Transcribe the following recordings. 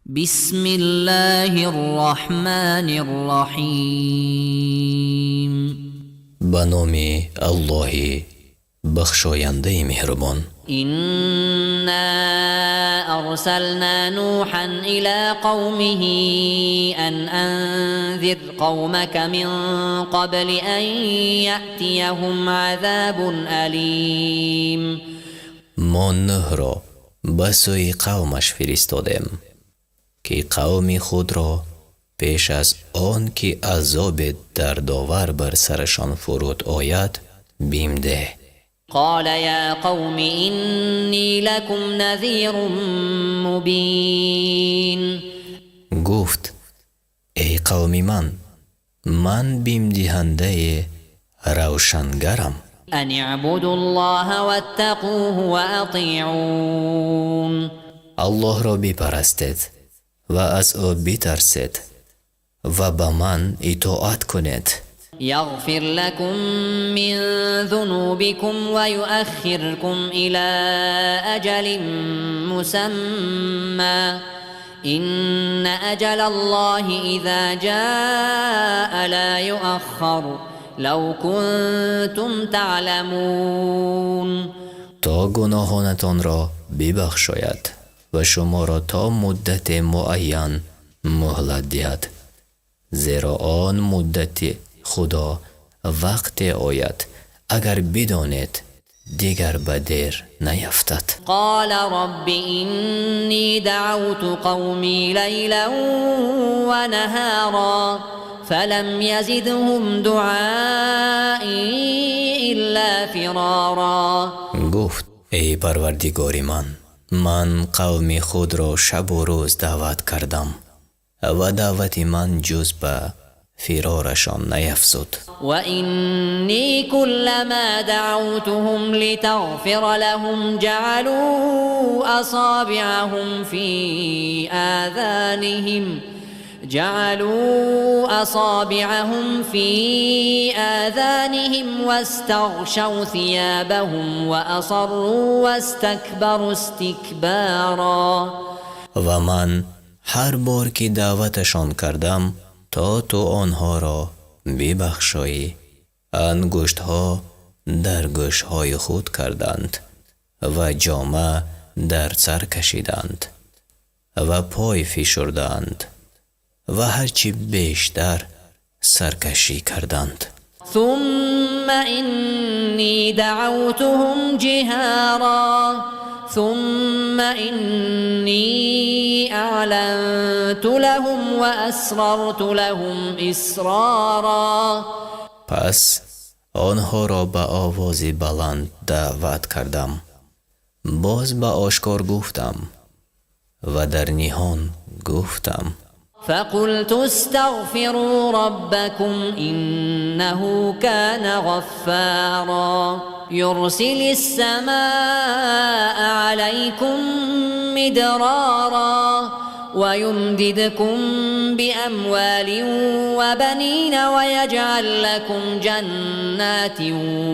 بسم الله الرحمن الرحيم. Ба номи Аллоҳи бахшояндаи меҳрубон. إنا أرسلنا نوحا إلى قومه أن أنذر قومك من قبل أن يأتيهم عذاب أليم. Мо Нӯҳро ба сӯи қавмаш фиристодем, ки қавми худро пеш аз он ки азоби дардовар бар сарашон фуруд ояд, бим деҳ. قال يا قوم إني لكم نذير مبين. Гуфт: эй қавми ман, ман бимдиҳандаи равшангарам. أن اعبدوا الله واتقوه وأطيعون. Аллоҳро бипарастед ва аз ӯ битарсед ва ба ман итоат кунед. يغفر لكم من ذنوبكم ويؤخركم إلى أجل مسمى إن أجل الله إذا جاء لا يؤخر لو كنتم تعلمون. То гуноҳонатонро бибахшояд ва шуморо то муддати муайян муҳлат диҳад, зеро он муддати Худо вақте ояд, агар бидонед, дигар ба дер наяфтад. قال رب إني دعوت قومي ليلا ونهارا فلم يزدهم دعائي إلا فرارا. Гуфт: эй Парвардигори ман, ман қавми худро шабу рӯз даъват кардам ва даъвати ман ҷуз ба фирорашон наяфзуд. وإني كلما دعوتهم لتغفر لهم جعلوا أصابعهم في آذانهم واستغشوا ثيابهم وأصروا واستكبروا استكبارا. Ва ман ҳар бор ки даъваташон кардам, то ту онҳоро бибахшоӣ, ангуштҳо дар гӯшҳои худ карданд ва ҷома дар сар кашиданд ва пой фишурданд ва ҳарчи бештар саркашӣ карданд. ثم إني دعوتهم جهارا ثم إني أعلنت لهم وأسررت لهم إسرارا. Пас онҳоро ба овози баланд даъват кардам, боз ба ошкор гуфтам ва дар ниҳон гуфтам. فقلت استغفروا ربكم إنه كان غفارا يرسل السماء عليكم مدرارا ويمددكم بأموال وبنين ويجعل لكم جنات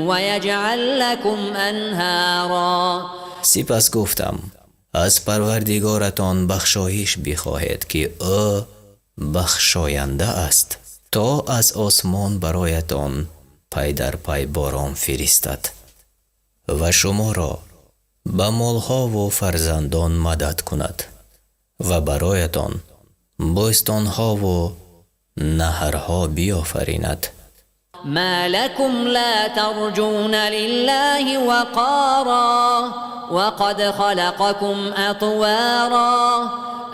ويجعل لكم أنهارا. Сипас гуфтам: аз Парвардигоратон бахшоиш бихоҳед, ки ӯ бахшоянда аст, то аз осмон бароятон пай дар пай борон фиристад ва шуморо ба молҳову фарзандон мадад кунад ва бароятон бӯстонҳову наҳрҳо биёфаринад. ما لكم لا ترجون لله وقارا وقد خلقكم أطوارا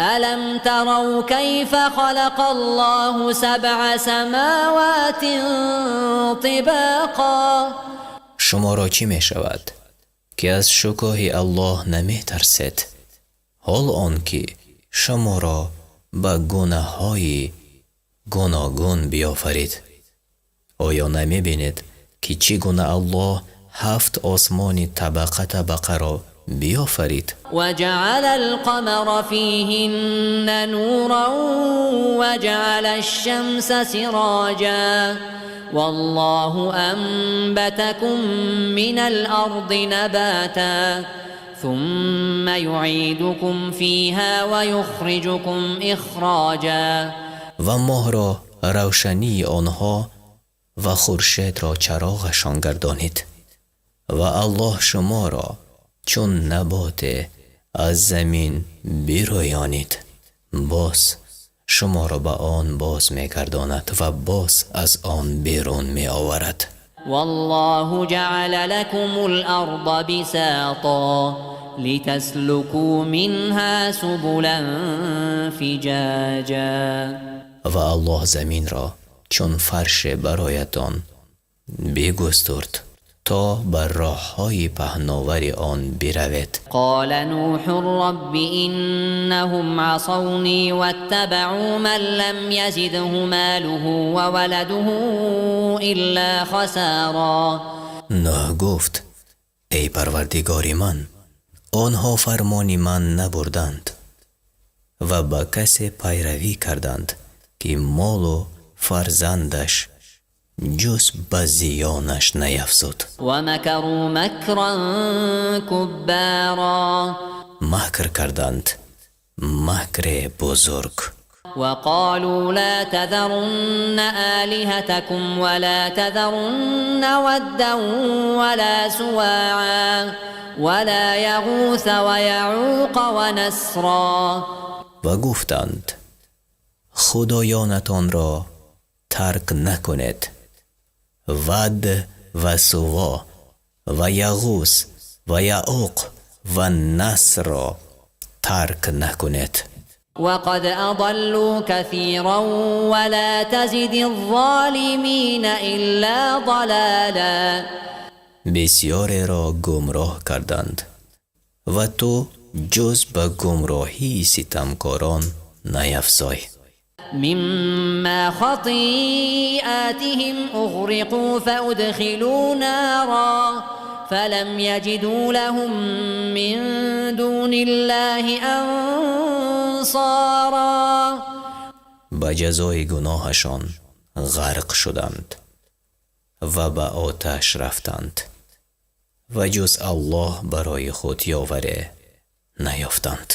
ألم تروا كيف خلق الله سبع سماوات طباقا. Шуморо чӣ мешавад, ки аз шукӯҳи Аллоҳ наметарсед, ҳол он ки шуморо ба гунаҳои гуногун биёфарид? Оё намебинед, ки чӣ гуна Аллоҳ ҳафт осмони табақа табақаро биёфарид? وجعل القمر فيهن نورا وجعل الشمس سراجا والله أنبتكم من الأرض نباتا. ثم يعيدكم فيها ويخرجكم إخراجا. Ва моҳро равшании онҳо ва хуршедро чароғашон гардонид. Ва Аллоҳ шуморо чун наботе аз замин бирӯёнид, боз шуморо ба он боз мегардонад ва боз аз он берун меоварад. والله جعل لكم الأرض بساطا لتسلكوا منها سبلا فجاجا. Ва Аллоҳ заминро чун фарше бароятон бигустурд, то бар роҳҳои паҳновари он биравед. قال نوح رب إنهم عصوني واتبعوا من لم يزده ماله وولده إلا خسارا. Нӯҳ гуфт: эй Парвардигори ман, онҳо фармони ман набурданд ва ба касе пайравӣ карданд, ки молу фарзандаш ҷуз ба зиёнаш наяфзуд. ومكروا مكرا كبارا. Макр карданд макре бузург. وقالوا لا تذرن آلهتكم ولا تذرن ودا ولا سواعا ولا يغوث ويعوق ونسرا. Ва гуфтанд: худоёнатонро тарк накунед, Вад ва Суво ва Яғус ва Яуқ ва Насрро тарк накунед. وقد أضلوا كثيرا ولا تزد الظالمين إلا ضلالا. Бисёреро гумроҳ карданд ва ту ҷуз ба гумроҳии ситамкорон наяфзой. مما خطيئاتهم أغرقوا فأدخلوا نارا فلم يجدوا لهم من دون الله أنصارا. Ба ҷазои гуноҳашон ғарқ шуданд ва ба оташ рафтанд ва ҷуз Аллоҳ барои худ ёваре наёфтанд.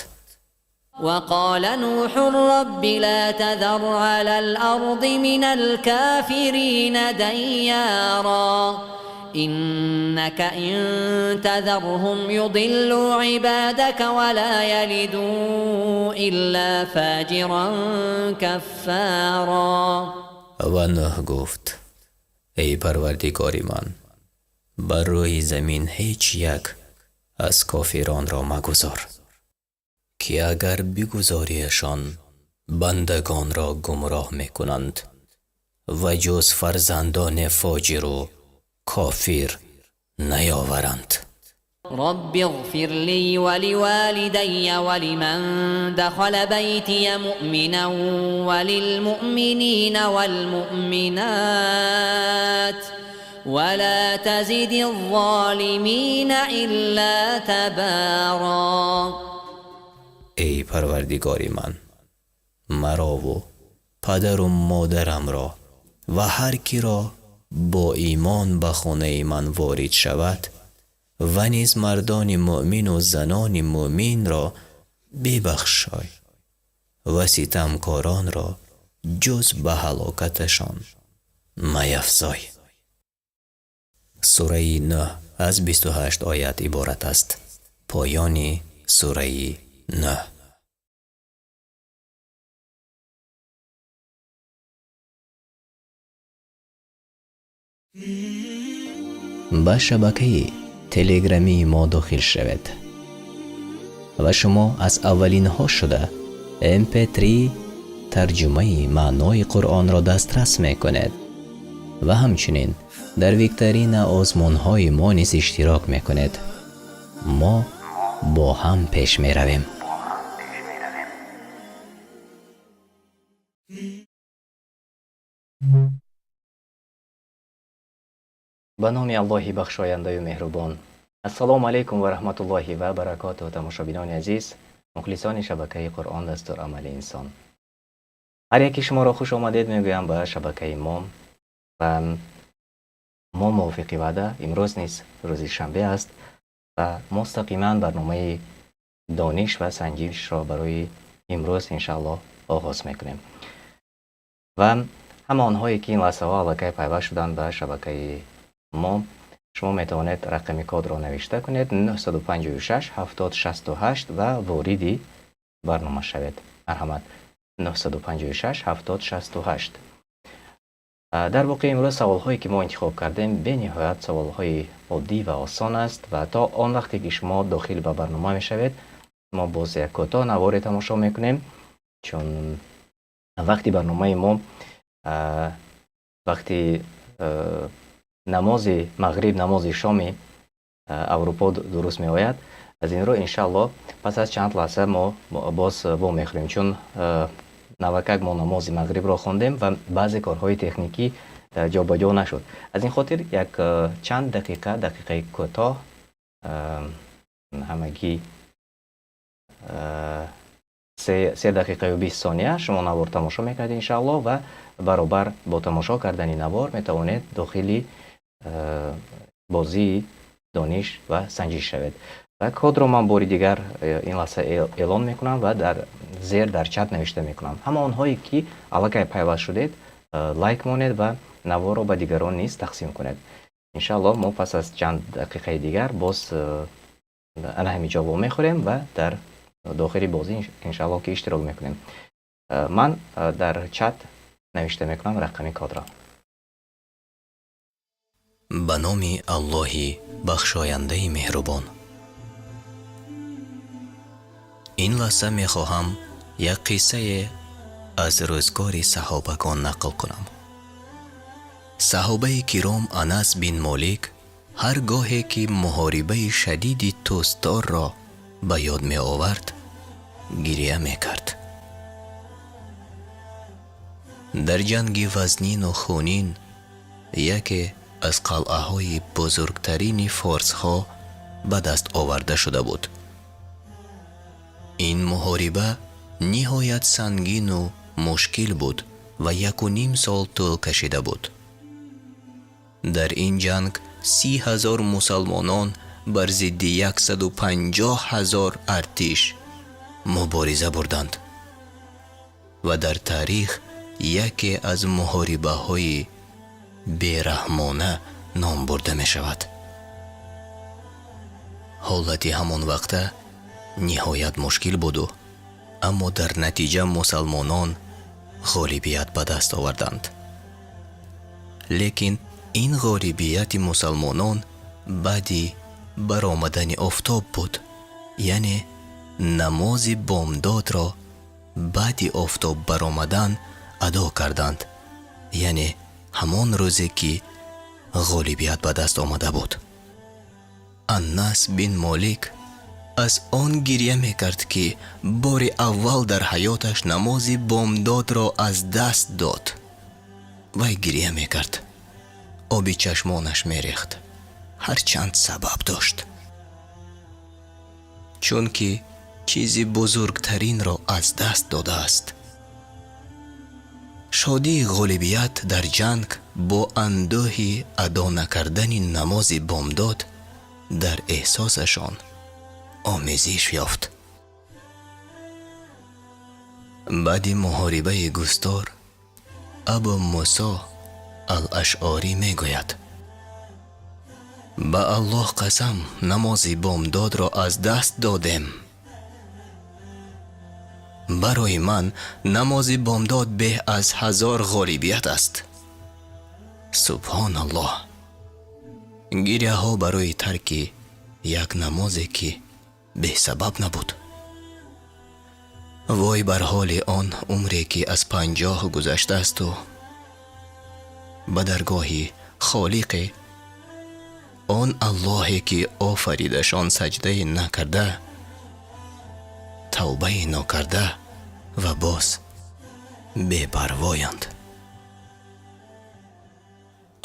وقال نوح رب لا تذر على الأرض من الكافرين ديارا إنك إن تذرهم يضلوا عبادك ولا يلدوا إلا فاجرا كفارا. Ва Нӯҳ гуфт: эй Парвардигори ман, бар рӯи замин ҳеҷ як аз кофиронро магузор, ки агар бигузориашон бандагонро гумроҳ мекунанд ва ҷуз фарзандони фоҷиру кофир наёваранд. رب اغفر لي ولوالدي ولمن دخل بيتي مؤمنا وللمؤمنين والمؤمنات ولا تزد الظالمين إلا تبارا. Эй Парвардигори ман, марову падару модарамро ва ҳар киро бо имон ба хонаи ман ворид шавад ва низ мардони муъмину занони муъминро бибахшой ва ситамкоронро ҷуз ба ҳалокаташон маяфзой. Сураи Нӯҳ аз 28 оят иборат аст. Поёни сураи Нӯҳ. Ба шабакаи телеграмии мо дохил шавед ва шумо аз аввалинҳо шуда mp3 тарҷумаи маънои Қуръонро дастрас мекунед ва ҳамчунин дар викторина озмунҳои мо низ иштирок мекунед. Мо бо ҳам пеш меравем. Ба номи Аллоҳи бахшояндаю меҳрубон. Ассалому алайкум ва раҳматуллоҳи ва баракотуҳ. Тамошобинони азиз, мухлисони шабакаи Қуръон дастурамали инсон, ҳар яки шуморо хуш омадед мегӯям ба шабакаи мо. Ва мо мувофиқи ваъда имрӯз низ рӯзи шанбе аст. Ва мустақиман барномаи дониш ва санҷишро барои имрӯз иншааллоҳ оғоз мекунем. Ва ҳама онҳое, ки ин лаҳзаҳо аллакай пайваст шуданд ба шабакаи мо, шумо метавонед рақами кодро навишта кунед: 956 70 68 ва вориди барнома шавед. Марҳамат, 956 70 68. Дар воқеъ имрӯз саволҳое, ки мо интихоб кардем, бениҳоят саволҳои оддӣ ва осон аст. Ва то он вақте ки шумо дохил ба барнома мешавед, мо боз як кӯтоҳ наворе тамошо мекунем, чун вақти барномаи мо вақти намози мағриб, намози шоми Аврупо дуруст меояд. Аз ин рӯ, иншааллоҳ, пас аз чанд лаҳза мо боз вомехӯрем, чун навакак мо намози мағрибро хондем ва баъзе корҳои техникӣ ҷобаҷо нашуд. Аз ин хотир як чанд дақиқа, дақиқаи кӯтоҳ, ҳамагӣ 3 дақиқаю 20 сония шумо навор тамошо мекунед, иншааллоҳ, ва баробар бо тамошо кардани навор метавонед дохили бозии дониш ва санҷиш шавед. Ва кодро ман бори дигар ин лаҳза эълон мекунам ва дар зер дар чат навишта мекунам. Ҳама онҳое, ки аллакай пайваст шудед, лайк монед ва наворро ба дигарон низ тақсим кунед. Иншааллоҳ, мо пас аз чанд дақиқаи дигар боз ана ҳамин ҷо вомехӯрем ва дар дохили бозӣ, иншааллоҳ, ки иштирок мекунем. Ман дар чат навишта мекунам рақами кодро. Ба номи Аллоҳи бахшояндаи меҳрубон. Ин лаҳза мехоҳам як қиссае аз рӯзгори саҳобагон нақл кунам. Саҳобаи киром Анас бин Молик ҳар гоҳе ки муҳорибаи шадиди Тусторро ба ёд меовард, гиря мекард. Дар ҷанги вазнину хунин яке аз қалъаҳои бузургтарини форсҳо ба даст оварда шуда буд. Ин муҳориба ниҳоят сангину мушкил буд ва 1,5 сол тӯл кашида буд. Дар ин ҷанг 30 000 мусалмонон бар зидди 150 000 артиш мубориза бурданд ва дар таърих яке аз муҳорибаҳои бераҳмона ном бурда мешавад. Ҳолати ҳамон вақта ниҳоят мушкил буду, аммо дар натиҷа мусалмонон ғолибият ба даст оварданд. Лекин ин ғолибияти мусалмонон баъди баромадани офтоб буд, яъне намози бомдодро баъди офтоб баромадан адо карданд, яъне ҳамон рӯзе, ки ғолибият ба даст омада буд. Аннас бин Молик аз он гиря мекард, ки бори аввал дар ҳаёташ намози бомдодро аз даст дод. Вай гиря мекард, оби чашмонаш мерехт, ҳарчанд сабаб дошт, чунки чизи бузургтаринро аз даст додааст. Шодии ғолибият дар ҷанг бо андӯҳи адо накардани намози бомдод дар эҳсосашон омезиш ёфт. Баъди муҳорибаи Густор Абу Мусо Ал-Ашъорӣ мегӯяд: «Ба Аллоҳ қасам, намози бомдодро аз даст додем. Барои ман намози бомдод беҳ аз 1000 ғолибият аст». Субҳоналлоҳ, гиряҳо барои тарки як намозе, ки бесабаб набуд. Вой бар ҳоли он умре, ки аз 50 гузаштаасту ба даргоҳи Холиқе, он Аллоҳе, ки офаридашон, саҷдае накарда, тавбае нокарда ва боз бепарвоянд.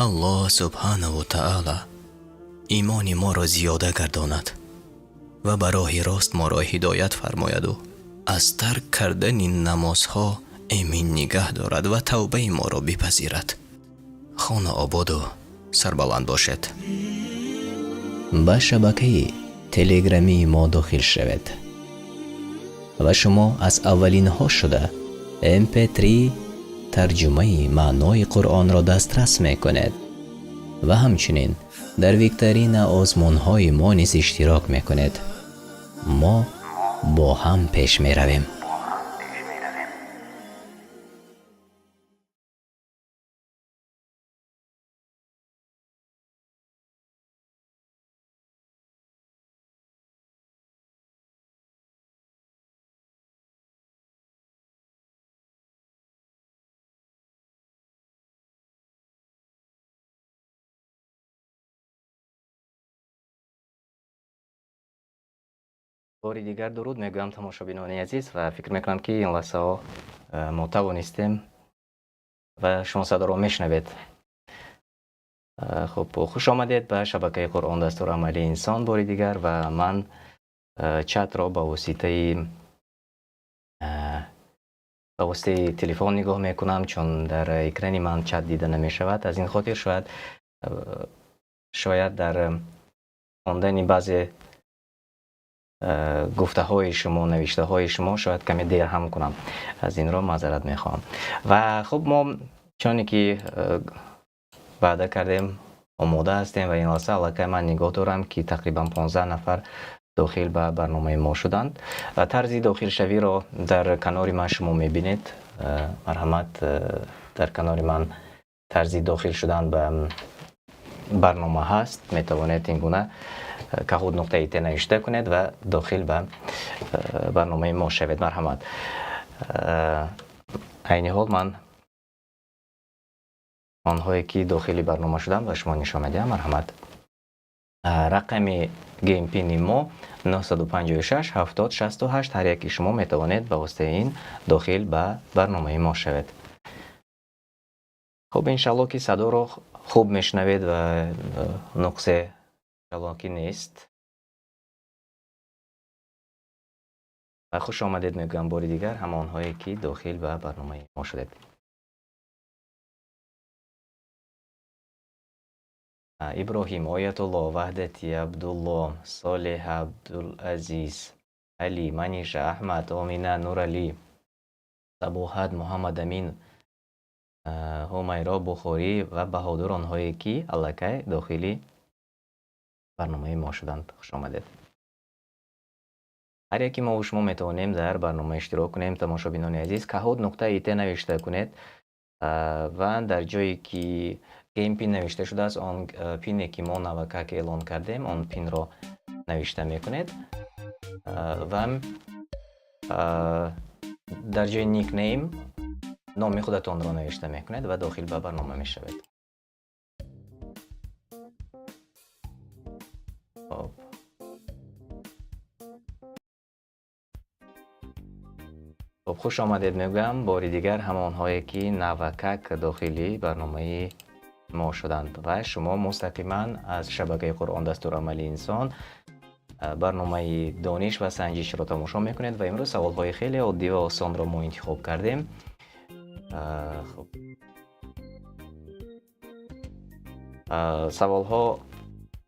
Аллоҳ субҳанаву таъала имони моро зиёда гардонад ва ба роҳи рост моро ҳидоят фармояду аз тарк кардани намозҳо эмин нигаҳ дорад ва тавбаи моро бипазирад. Хона ободу сарбаланд бошед. Ба шабакаи Телеграмии мо дохил шавед ва шумо аз аввалинҳо шуда MP3 тарҷумаи маънои Қуръонро дастрас мекунед ва ҳамчунин дар викторина озмунҳои мо низ иштирок мекунед. Мо бо ҳам пеш меравем. Бори дигар дуруд мегӯям, тамошобинони азиз, ва фикр мекунам, ки ин лаҳзаҳо мо тавонистем ва шумо садоро мешунавед. Хуб, хуш омадед ба шабакаи Қуръон дастури амалии инсон бори дигар, ва ман чатро ба воситаи телефон нигоҳ мекунам, чун дар экрани ман чат дида намешавад. Аз ин хотир шояд дар хондани баъзе гуфтаҳои шумо, навиштаҳои шумо шояд каме дер ҳам кунам, аз инро маъзарат мехоҳам. Ва хуб, мо чуне ки ваъда кардем, омода ҳастем ва ин лаҳза аллакай ман нигоҳ дорам, ки тақрибан 15 нафар дохил ба барномаи мо шуданд. Ва тарзи дохилшавиро дар канори ман шумо мебинед. Марҳамат, дар канори ман тарзи дохил шудан ба барнома ҳаст. Метавонед ин гуна kahoot.it навишта кунед ва дохил ба барномаи мо шавед. Марҳамат, айни ҳол ман онҳое ки дохили барнома шуданд ба шумо нишон медиҳам. Марҳамат, рақами game pin и мо 956 70 68. Ҳар яки шумо метавонед ба воситаи ин дохил ба барномаи мо шавед. Хуб, иншалло, ки садоро хуб мешунавед ва нуқсе иншалло ки нест. Ва хуш омадед мегӯям бори дигар ҳамонҳое ки дохил ба барномаи мо шудед. Иброҳим, Оятулло, Ваҳдати, Абдулло, Солеҳ, Абдулазиз, Али, Маниша, Аҳмад, Омина, Нуралӣ, Сабоҳат, Муҳаммадамин, Ҳумайро, Бухорӣ ва Баҳодур, онҳое ки аллакай дохили барномаи мо шуданд, хуш омадед. Ҳар яке мову шумо метавонем дар барнома иштирок кунем. Тамошобинони азиз, kahoot.it навишта кунед ва дар ҷое ки game pin навишта шудааст, он пине ки мо навакак эълон кардем, он пинро навишта мекунед ва дар ҷои nickname номи худатонро навишта мекунед ва дохил ба барнома мешавед. Хоб, хуб, хуш омадед мегӯям бори дигар ҳамонҳое ки навакак дохили барномаи мо шуданд, ва шумо мустақиман аз шабакаи Қуръон дастурамали инсон барномаи дониш ва санҷишро тамошо мекунед. Ва имрӯз саволҳои хеле оддӣ ва осонро мо интихоб кардем. Хуб, саволҳо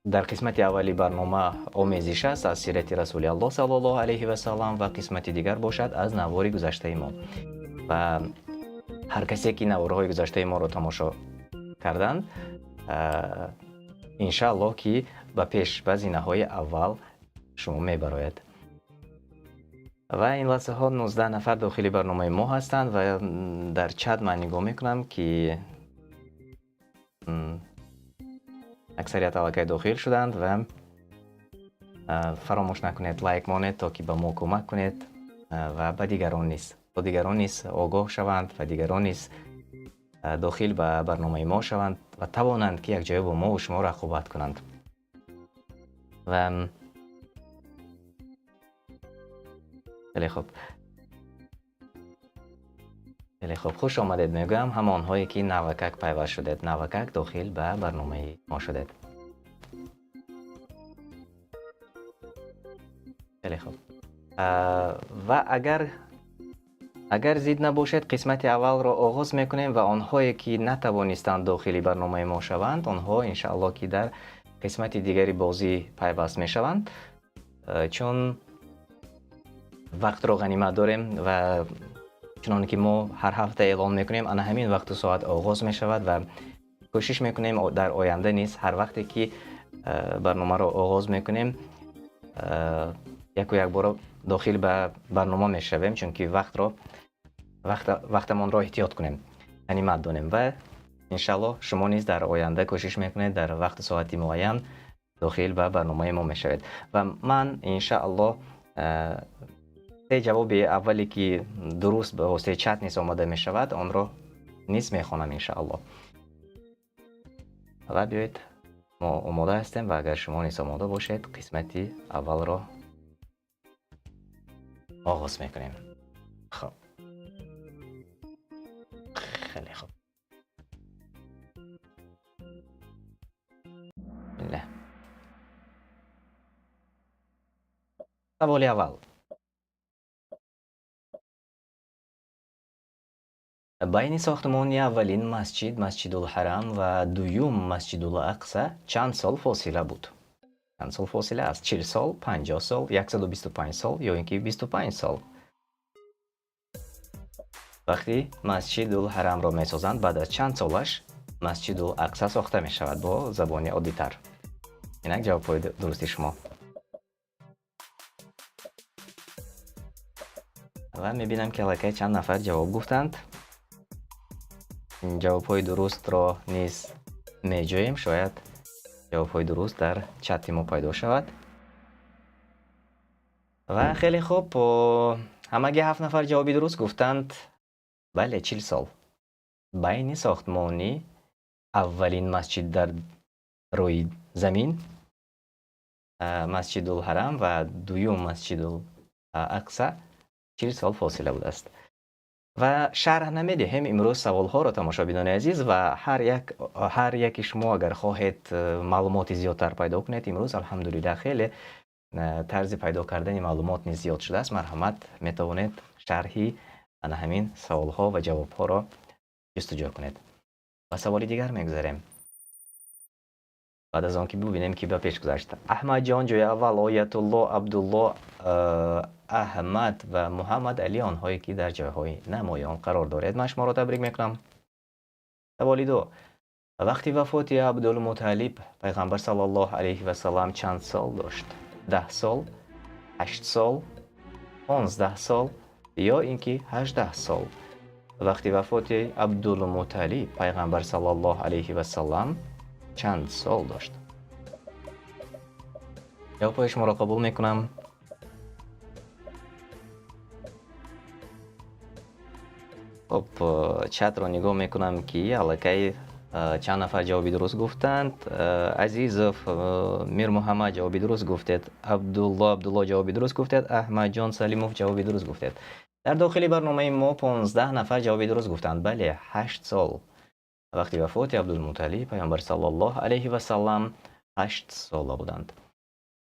дар қисмати аввали барнома омезиш аст аз сирати Расули Аллоҳ саллаллоҳу алайҳи васалам ва қисмати дигар бошад аз навори гузаштаи мо. Ва ҳар касе ки наворҳои гузаштаи моро тамошо карданд, иншааллоҳ, ки ба пеш, ба зинаҳои аввал шумо мебарояд. Ва ин лаҳзаҳо 19 нафар дохили барномаи мо ҳастанд ва дар чат ман нигоҳ мекунам, ки аксарият аллакай дохил шуданд. Ва фаромӯш накунед, лайк монед, то ки ба мо кӯмак кунед ва ба дигарон низ, то дигарон низ огоҳ шаванд ва дигарон низ дохил ба барномаи мо шаванд ва тавонанд, ки якҷоя бо мову шумо рақобат кунанд. Ва хеле хуб, хеле хуб, хуш омадед мегӯям ҳамонҳое ки навакак пайваст шудед, навакак дохил ба барномаи мо шудед. Хеле хуб, ва агар зид набошед, қисмати аввалро оғоз мекунем ва онҳое ки натавонистанд дохили барномаи мо шаванд, онҳо иншааллоҳ ки дар қисмати дигари бозӣ пайваст мешаванд. Чун вақтро ғанимат дорем ва чуноне ки мо ҳар ҳафта эълон мекунем, ана ҳамин вақту соат оғоз мешавад ва кӯшиш мекунем дар оянда низ ҳар вақте ки барномаро оғоз мекунем, яку якбора дохил ба барнома мешавем, чунки вақтро вақтамонро эҳтиёт кунем, ғанимат донем ва иншаллоҳ шумо низ дар оянда кӯшиш мекунед, дар вақту соати муайян дохил ба барномаи мо мешавед. Ва ман иншааллоҳ се ҷавоби аввале ки дуруст ба воситаи чат низ омода мешавад, онро низ мехонам иншааллоҳ. Ва биёед, мо омода ҳастем ва агар шумо низ омода бошед, қисмати аввалро оғоз мекунем. Хоб, хеле хуб. Саволи аввал. Байни сохтмони аввалин масҷид, Масҷидул Ҳарам, ва дуюм Масҷидул Ақса чанд сол фосила буд? Чанд сол фосила аст? 40 сол, 50 сол, 125 сол ё ин ки 25 сол? Вақти Масҷидул Ҳарамро месозанд, баъд аз чанд солаш Масҷидул Ақса сохта мешавад бо забони оддитар? Инак ҷавобҳои дурусти шумо. Ва мебинам, ки аллакай чанд нафар ҷавоб гуфтанд. Ҷавобҳои дурустро низ меҷӯем, шояд ҷавобҳои дуруст дар чати мо пайдо шавад. Ва хеле хуб, ҳамагӣ 7 нафар ҷавоби дуруст гуфтанд. Бале, 40 сол. Байни сохтмони аввалин масҷид дар рӯи замин, Масҷидул Ҳарам, ва дуюм Масҷидул Ақса 40 сол фосила будааст. Ва шарҳ намедиҳем имрӯз саволҳоро, тамошобинони азиз, ва ҳар яки шумо агар хоҳед маълумоти зиёдтар пайдо кунед, имрӯз алҳамдулиллаҳ хеле тарзи пайдо кардани маълумот низ зиёд шудааст. Марҳамат, метавонед шарҳи ана ҳамин саволҳо ва ҷавобҳоро ҷустуҷӯ кунед. Ба саволи дигар мегузарем. Баъд аз он ки бубинем, ки ба пеш гузашт. Аҳмадҷон ҷои аввал, Оятулло, Абдулло, Аҳмад ва Муҳаммад Али, онҳое ки дар ҷойҳои намоён қарор доред. Ман шуморо табрик мекунам. Саволи ду. Вақти вафоти Абдулмуталиб пайғамбар саллаллоҳу алайҳи васаллам чанд сол дошт? 10 сол, 8 сол, 15 сол ё ин ки 18 сол? Вақти вафоти Абдулмуталиб пайғамбар саллаллоҳу алайҳи васаллам чанд сол дошт? Ҷавобҳои шуморо қабул мекунам. Хоб, чатро нигоҳ мекунам, ки аллакай чанд нафар ҷавоби дуруст гуфтанд. Азизов Мирмуҳаммад ҷавоби дуруст гуфтед, Абдулло Абдулло ҷавоби дуруст гуфтед, Аҳмадҷон Салимов ҷавоби дуруст гуфтед. Дар дохили барномаи мо 15 нафар ҷавоби дуруст гуфтанд. Бале, 8 сол. Вақти вафоти Абдулмуталиб пайғамбар саллаллоҳу алайҳи васаллам 8 сола буданд.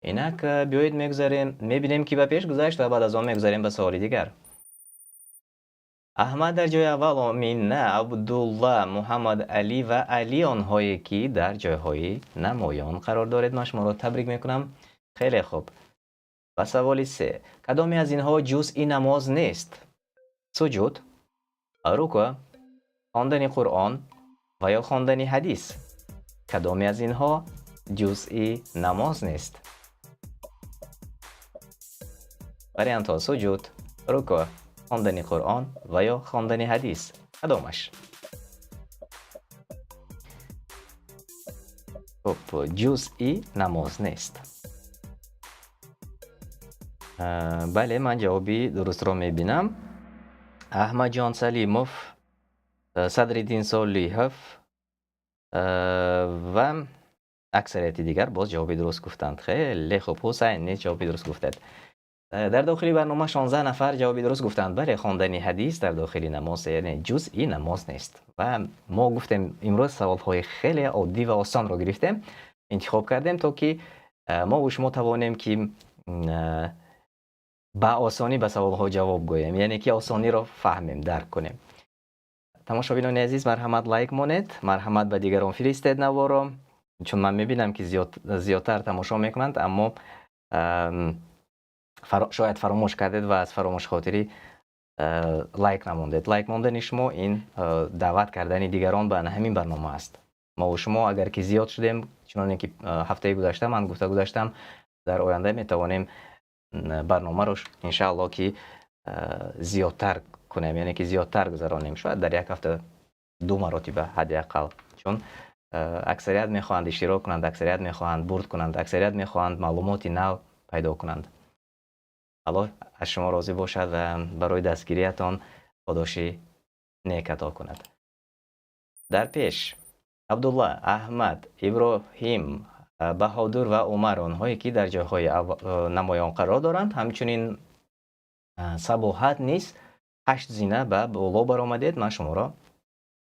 Инак биёед мегузарем, мебинем, ки ба пеш гузашт ва баъд аз он мегузарем ба саволи дигар. Аҳмад дар ҷои аввал, Омина, Абдулла, Муҳаммад Али ва Али, онҳое ки дар ҷойҳои намоён қарор доред, ман шуморо табрик мекунам. Хеле хуб. Ба саволи се. Кадоме аз инҳо ҷузъи намоз нест? Суҷуд, рукӯъ, хондани Қуръон ва ё хондани ҳадис? Кадоме аз инҳо ҷузъи намоз нест? Вариантҳо: суҷуд, рукӯъ, хондани Қуръон ва ё хондани ҳадис. Кадомаш? Хуб, ҷузъи намоз нест. Бале, ман ҷавоби дурустро мебинам. Аҳмадҷон Салимов, Садриддин Солиҳов ва аксарияти дигар боз ҷавоби дуруст гуфтанд. Хеле хуб, Ҳусайн низ ҷавоби дуруст гуфтед. Дар дохили барнома 16 нафар ҷавоби дуруст гуфтанд. Бале, хондани ҳадис дар дохили намоз, яъне ҷузъи намоз нест. Ва мо гуфтем, имрӯз саволҳои хеле оддӣ ва осонро гирифтем, интихоб кардем, то ки мо ва шумо тавонем, ки ба осонӣ ба саволҳо ҷавоб гӯем, яъне ки осониро фаҳмем, дарк кунем. Тамошобинони азиз, марҳамат, лайк монед, марҳамат, ба дигарон фиристед наворо, чун ман мебинам, ки зиёдтар тамошо мекунанд, аммо Шояд фаромӯш кардед ва аз фаромӯшхотирӣ лайк намондед. Лайк мондани шумо ин даъват кардани дигарон ба ҳамин барнома аст. Мо ва шумо агар ки зиёд шудем, чуноне ки ҳафтаи гузашта ман гуфта гузаштам, дар оянда метавонем барномаро иншааллоҳ ки зиёдтар кунем, яъне ки зиёдтар гузаронем, шояд дар як ҳафта ду маротиба ҳадди ақал, чун аксарият мехоҳанд иштирок кунанд, аксарият мехоҳанд бурд кунанд, аксарият мехоҳанд маълумоти нав пайдо кунанд. Аллоҳ аз шумо розӣ бошад ва барои дастгириятон подоши нек ато кунад. Дар пеш Абдулла, Аҳмад, Иброҳим, Баҳодур ва Умар, онҳое ки дар ҷойҳои намоён қарор доранд, ҳамчунин Сабоҳат низ 8 зина ба боло баромадед. Ман шуморо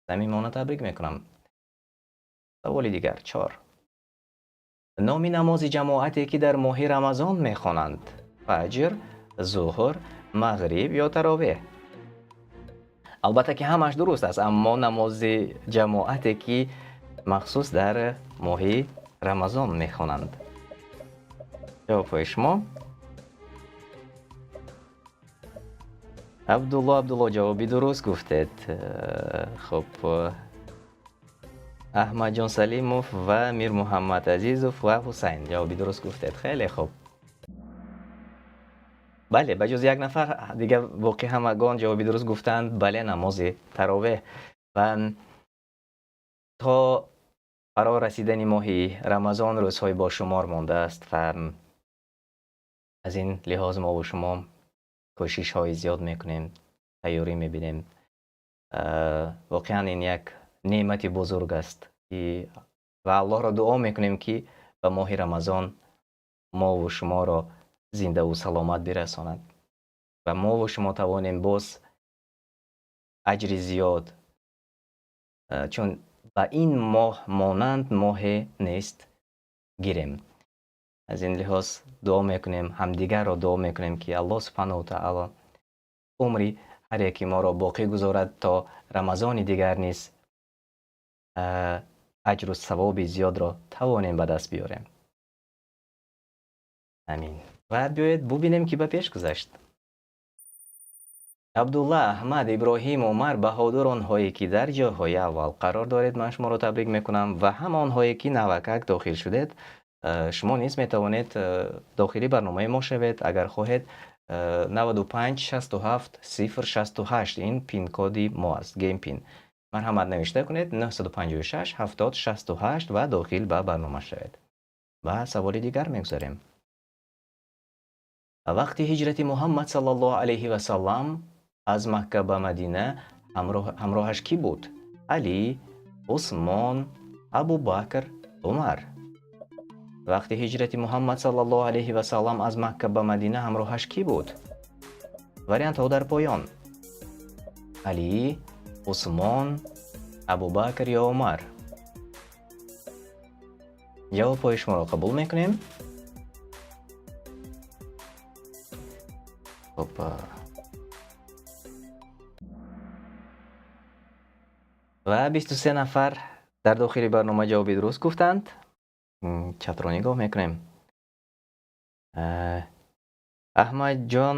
самимона табрик мекунам. Саволи дигар 4. Номи намози ҷамоате ки дар моҳи Рамазон мехонанд? Фаҷр, зуҳр, мағриб ё таровеҳ? Албатта ки ҳамаш дуруст аст, аммо намози ҷамоате ки махсус дар моҳи Рамазон мехонанд. Ҷавобҳои шумо? Абдулло, Абдулло ҷавоби дуруст гуфтед. Хуб, Аҳмадҷон Салимов ва Мирмуҳаммад Азизов ва Ҳусайн ҷавоби дуруст гуфтед. Хеле хуб. Бале, ба ҷуз як нафар дигар боқӣ ҳамагон ҷавоби дуруст гуфтанд. Бале, намози таровеҳ. Ва то фаро расидани моҳи Рамазон рӯзҳои бошумор мондааст ва аз ин лиҳоз мо ва шумо кӯшишҳои зиёд мекунем, тайёрӣ мебинем. Воқеан ин як неъмати бузург аст ва Аллоҳро дуо мекунем ки ба моҳи Рамазон мо ва шуморо зиндаву саломат бирасонад ва мо ва шумо тавонем боз аҷри зиёд, чун ба ин моҳ монанд моҳе нест, гирем. Аз ин лиҳоз дуо мекунем, ҳамдигарро дуо мекунем ки Аллоҳ субҳанаҳу ва таъоло умри ҳар яки моро боқӣ гузорад то Рамазони дигар низ аҷру савоби зиёдро тавонем ба даст биёрем. Амин. Ва биёед бубинем ки ба пеш гузашт. Абдулла, Аҳмад, Иброҳим, Умар, Баҳодур, онҳое ки дар ҷойҳои аввал қарор доред, ман шуморо табрик мекунам ва ҳам онҳое ки навакак дохил шудед, шумо низ метавонед дохили барномаи мо шавед. Агар хоҳед, 95 67 0 68 ин пин-коди мо аст, game pin. Марҳамат навишта кунед 956 70 68 ва дохил ба барнома шавед. Ба саволи дигар мегузарем. Вақти ҳиҷрати Муҳаммад саллаллоҳу алайҳи ва саллам аз Макка ба Мадина ҳамроҳаш кӣ буд? Али, Усмон, Абубакр, Умар. Вақти ҳиҷрати Муҳаммад саллаллоҳу алайҳи ва саллам аз Макка ба Мадина ҳамроҳаш кӣ буд? Вариантҳо дар поён. Али, Усмон, Абубакр ё Умар? Ҷавобҳои шуморо қабул мекунем. Хуб, ва 23 нафар дар дохили барнома ҷавоби дуруст гуфтанд. Чатро нигоҳ мекунем. Аҳмадҷон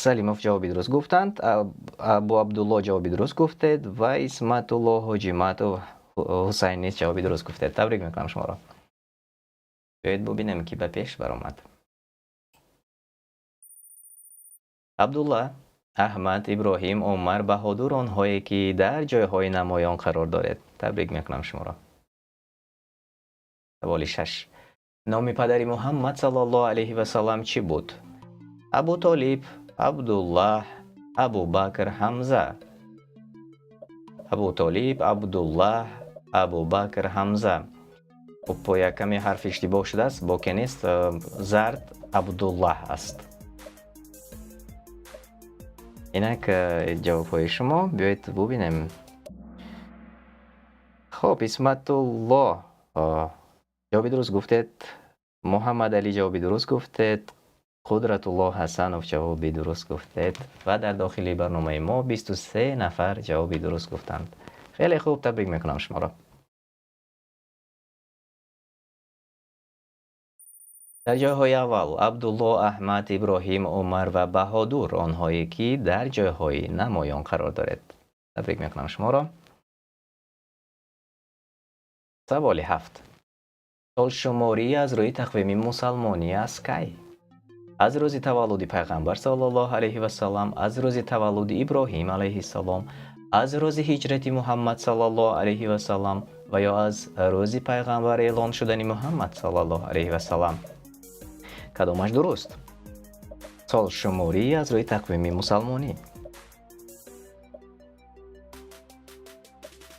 Салимов ҷавоби дуруст гуфтанд, Абу Абдулло ҷавоби дуруст гуфтед ва Исматулло Ҳоҷиматов Ҳусайн низ ҷавоби дуруст гуфтед. Табрик мекунам шуморо. Биёед бубинем ки ба пеш баромад. Абдулла, Аҳмад, Иброҳим, Умар, Баҳодур, онҳое ки дар ҷойҳои намоён қарор доред. Табрик мекунам шуморо. Саволи 6. Номи падари Муҳаммад саллаллоҳу алайҳи ва саллам чӣ буд? Абу Толиб, Абдуллаҳ, Абубакр, Ҳамза. Абу Толиб, Абдуллаҳ, Абубакр, Ҳамза. Хуб, бо як каме ҳарф иштибоҳ шудааст, боке нест, зард Абдуллаҳ аст. Инак ҷавобҳои шумо, биёед бубинем. Хуб, Исматулло ҷавоби дуруст гуфтед, Муҳаммад Али ҷавоби дуруст гуфтед, Қудратулло Ҳасанов ҷавоби дуруст гуфтед ва дар дохили барномаи мо 23 нафар ҷавоби дуруст гуфтанд. Хеле хуб, табрик мекунам шуморо. Дар ҷойҳои аввал Абдулло, Аҳмад, Иброҳим, Умар ва Баҳодур, онҳое ки дар ҷойҳои намоён қарор доред. Табрик мекунам шуморо. Саволи ҳафт. Солшуморӣ аз рӯи тақвими мусалмонӣ аз кай? Аз рӯзи таваллуди Пайғамбар саллаллоҳу алайҳи вассалам, аз рӯзи таваллуди Иброҳим алайҳиссалом, аз рӯзи ҳиҷрати Муҳаммад саллаллоҳу алайҳи вассалам ва ё аз рӯзи пайғамбар эълон шудани Муҳаммад саллаллоҳу алайҳи вассалам. Кадомаш дуруст? Солшуморӣ аз рӯи тақвими мусалмонӣ.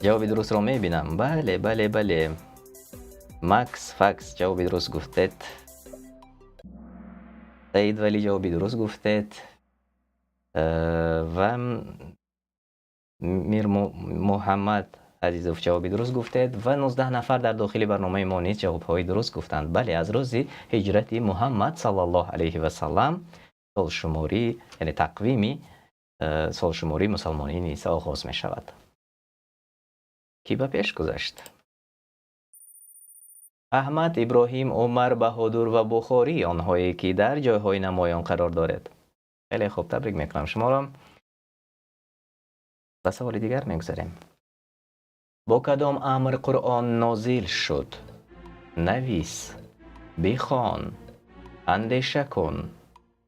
Ҷавоби дурустро мебинам. Бале, бале, бале. Макс Факс ҷавоби дуруст гуфтед. Саид Вали ҷавоби дуруст гуфтед. Ва Мир Муҳаммад Азизов ҷавоби дуруст гуфтед ва 19 нафар дар дохили барномаи мо низ ҷавобҳои дуруст гуфтанд. Бале, аз рӯзи ҳиҷрати Муҳаммад саллаллоҳу алайҳи васаллам солшуморӣ, яъне тақвими солшумории мусалмонӣ низ оғоз мешавад. Кӣ ба пеш гузашт? Аҳмад, Иброҳим, Умар, Баҳодур ва Бухорӣ, онҳое ки дар ҷойҳои намоён қарор доред. Хеле хуб, табрик мекунам шуморо. Ба саволи дигар мегузарем. Бо кадом амр Қуръон нозил шуд? Навис, бихон, андеша кун,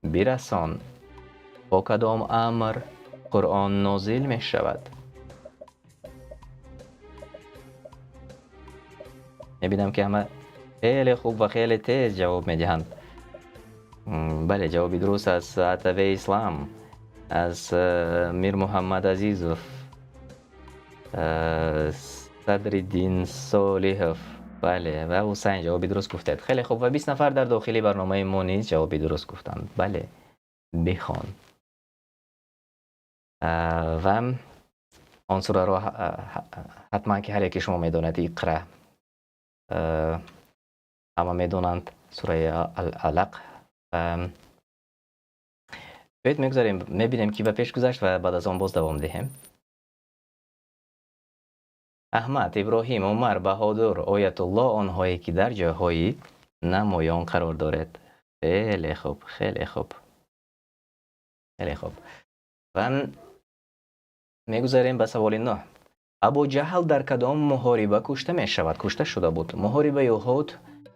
бирасон. Бо кадом амр Қуръон нозил мешавад? Мебинам ки ҳама хеле хуб ва хеле тез ҷавоб медиҳанд. Бале, ҷавоби дуруст аз АТВ Ислам, аз Мир Муҳаммад Азизов, Садриддин Солиҳов, бале, ва Ҳусайн ҷавоби дуруст гуфтед. Хеле хуб, ва 20 нафар дар дохили барномаи мо низ ҷавоби дуруст гуфтанд. Бале, бихон. Ва он сураро ҳатман ки ҳар яке шумо медонед, Иқра. Ҳама медонанд сураи Алақ. Биёед мегузарем, мебинем ки ба пеш гузашт ва баъд аз он боз давом диҳем. Аҳмад, Иброҳим, Умар, Баҳодур, Оятулло, онҳое ки дар ҷойҳои намоён қарор доред. Хеле хуб, хеле хуб, хеле хуб. Ва мегузарем ба саволи 9. Абу Ҷаҳл дар кадом муҳориба кушта мешавад? Кушта шуда буд. Муҳорибаи Уҳуд,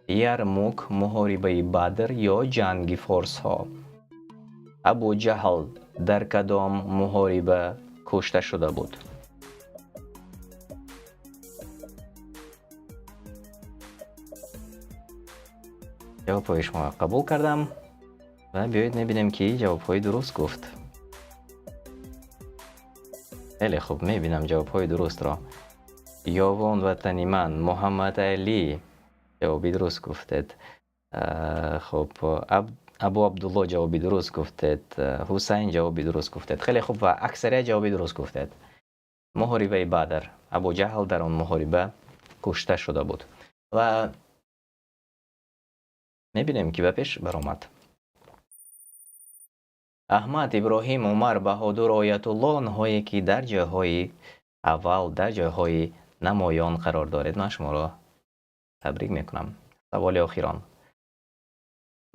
Ярмук, муҳорибаи Бадр ё ҷанги форсҳо? Абу Ҷаҳл дар кадом муҳориба кушта шуда буд? Ҷавобҳои шумо қабул кардам ва биёед мебинем ки ҷавобҳои дуруст гуфт. Хеле хуб, мебинам ҷавобҳои дурустро. Ёвон ватани ман, Муҳаммад Алӣ ҷавоби дуруст гуфтед. Хуб, Абу Абдулло ҷавоби дуруст гуфтед, Ҳусайн ҷавоби дуруст гуфтед. Хеле хуб ва аксарият ҷавоби дуруст гуфтед. Муҳорибаи Бадр, Абу Ҷаҳл дар он муҳориба кушта шуда буд. Ва мебинем ки ба пеш баромад. Аҳмад, Иброҳим, Умар, Баҳодур, Оятулло, онҳое ки дар ҷойҳои аввал, дар ҷойҳои намоён қарор доред, ман шуморо табрик мекунам. Саволи охирон.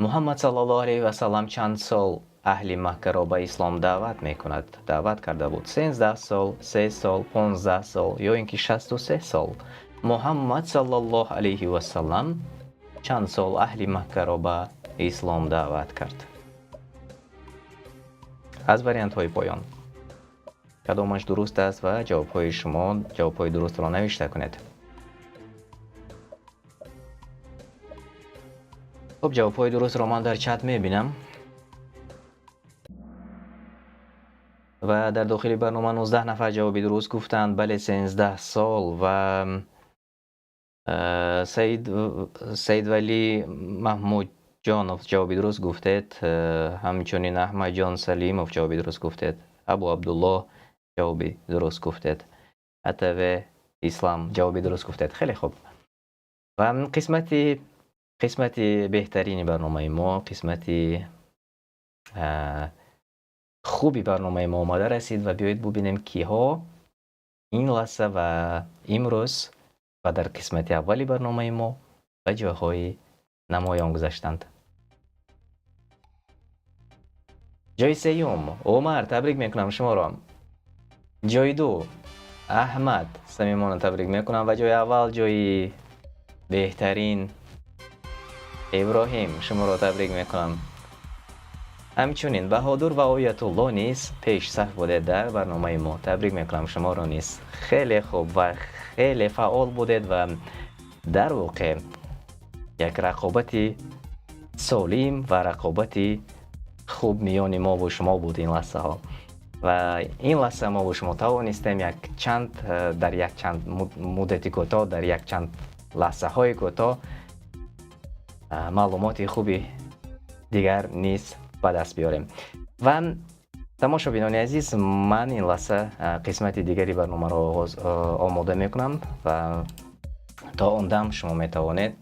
Муҳаммад саллаллоҳу алайҳи васаллам чанд сол аҳли Маккаро ба ислом даъват мекунад? Даъват карда буд. 13 сол, 3 сол, 15 сол ё ин ки 63 сол. Муҳаммад саллаллоҳу алайҳи васаллам чанд сол аҳли Маккаро ба ислом даъват кард? Аз вариантҳои поён кадомаш дуруст аст ва ҷавобҳои шумо, ҷавобҳои дурустро навишта кунед. Хуб, ҷавобҳои дурустро ман дар чат мебинам ва дар дохили барнома 19 нафар ҷавоби дуруст гуфтанд. Бале, 13 сол. Ва Саидвали Маҳмудҷонов ҷавоби дуруст гуфтед, ҳамчунин Аҳмадҷон Салимов ҷавоби дуруст гуфтед, Абу Абдуллоҳ ҷавоби дуруст гуфтед, АТВ Ислам ҷавоби дуруст гуфтед. Хеле хуб. Ва қисмати беҳтарини барномаи мо, қисмати хуби барномаи мо омада расид ва биёед бубинем киҳо ин лаҳза ва имрӯз ва дар қисмати аввали барномаи мо ба ҷойҳои намоён гузаштанд. Ҷои сеюм Умар, табрик мекунам шуморо. Ҷои ду Аҳмад, самимона табрик мекунам ва ҷои аввал, ҷои беҳтарин Иброҳим, шуморо табрик мекунам. Ҳамчунин Баҳодур ва Оятулло низ пешсаф будед дар барномаи мо, табрик мекунам шуморо низ. Хеле хуб ва хеле фаъол будед ва дар воқеъ як рақобати солим ва рақобати хуб миёни мову шумо буд ин лаҳзаҳо. Ва ин лаҳза мову шумо тавонистем як чанд дар як чанд муддати кӯтоҳ, дар як чанд лаҳзаҳои кӯтоҳ маълумоти хуби дигар низ ба даст биёрем. Ва тамошобинони азиз, ман ин лаҳза қисмати дигари барномаро оғоз омода мекунам ва то он дам шумо метавонед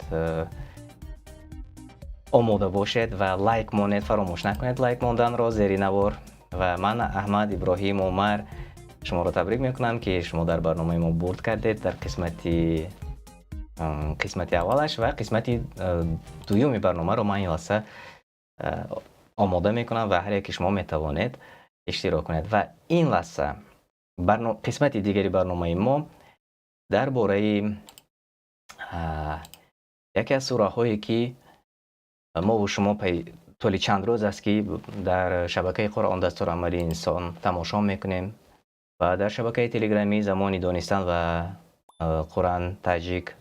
омода бошед ва лайк монед. Фаромӯш накунед лайк монданро зери навор. Ва ман, Аҳмад, Иброҳим, Умар шуморо табрик мекунам, ки шумо дар барномаи мо бурд кардед дар қисмати аввалаш. Ва қисмати дуюми барномаро ман ин лаҳза омода мекунам ва ҳар яке шумо метавонед иштирок кунед. Ва ин лаҳза қисмати дигари барномаи мо дар бораи яке аз сураҳое, ки мову шумо тӯли чанд рӯз аст, ки дар шабакаи Қуръон дастурамали инсон тамошо мекунем ва дар шабакаи телеграмӣ Замони донистан ва Қуръан Таҷик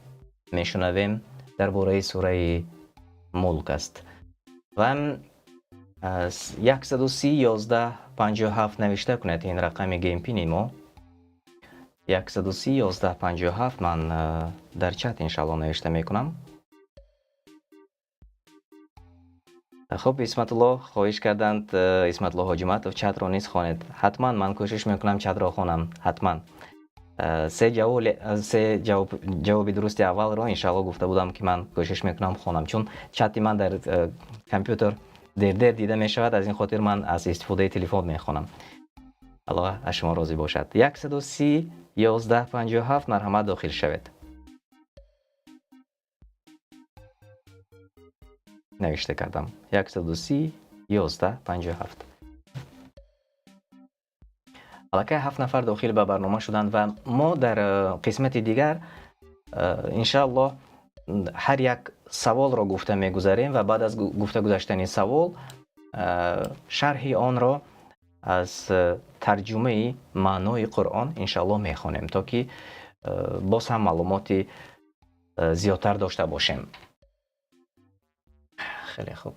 мешунавем, дар бораи сураи Мулк аст. Ва 130 11 57 навишта кунед, ин рақами game pin и мо 130 11 57. Ман дар чат иншалло навишта мекунам. Хуб, Исматулло хоҳиш карданд, Исматулло Ҳоҷиматов, чатро низ хонед. Ҳатман, ман кӯшиш мекунам чатро хонам, ҳатман. Се ҷавоб, ҷавоби дурусти аввалро иншалло гуфта будам, ки ман кӯшиш мекунам хонам, чун чати ман дар компютер дер-дер дида мешавад, аз ин хотир ман аз истифодаи телефон мехонам. Аллоҳ аз шумо розӣ бошад. 130 11 57, марҳамат, дохил шавед. Навишта кардам 130 11 57. Аллакай ҳафт нафар дохил ба барнома шуданд ва мо дар қисмати дигар иншааллоҳ ҳар як саволро гуфта мегузарем ва баъд аз гуфта гузаштани савол шарҳи онро аз тарҷумаи маънои Қуръон иншааллоҳ мехонем, то ки боз ҳам маълумоти зиёдтар дошта бошем. Хеле хуб.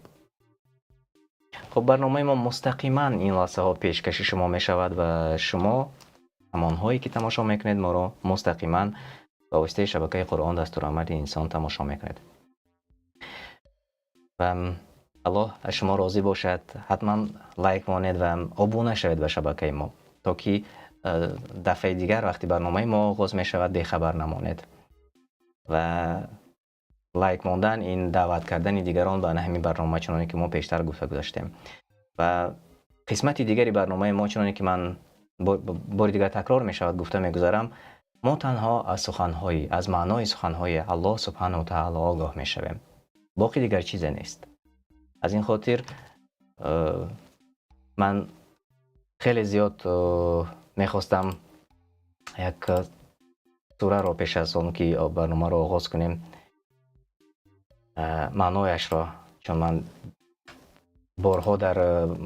Хуб, барномаи мо мустақиман ин лаҳзаҳо пешкаши шумо мешавад ва шумо, ҳамонҳое ки тамошо мекунед, моро мустақиман ба воситаи шабакаи Қуръон дастурамали инсон тамошо мекунед. Ва Аллоҳ аз шумо розӣ бошад. Ҳатман лайк монед ва обуна шавед ба шабакаи мо, то ки дафъаи дигар вақти барномаи мо оғоз мешавад, бехабар намонед. Ва лайк мондан ин даъват кардани дигарон ба ҳамин барнома, чуноне ки мо пештар гуфта гузаштем. Ва қисмати дигари барномаи мо, чуноне ки ман бори дигар такрор мешавад, гуфта мегузарам, мо танҳо аз суханҳои, аз маънои суханҳои Аллоҳ субҳанаҳу таъало огоҳ мешавем, боқӣ дигар чизе нест. Аз ин хотир ман хеле зиёд мехостам як сураро пеш аз он ки барномаро оғоз кунем маънояшро, чун ман борҳо дар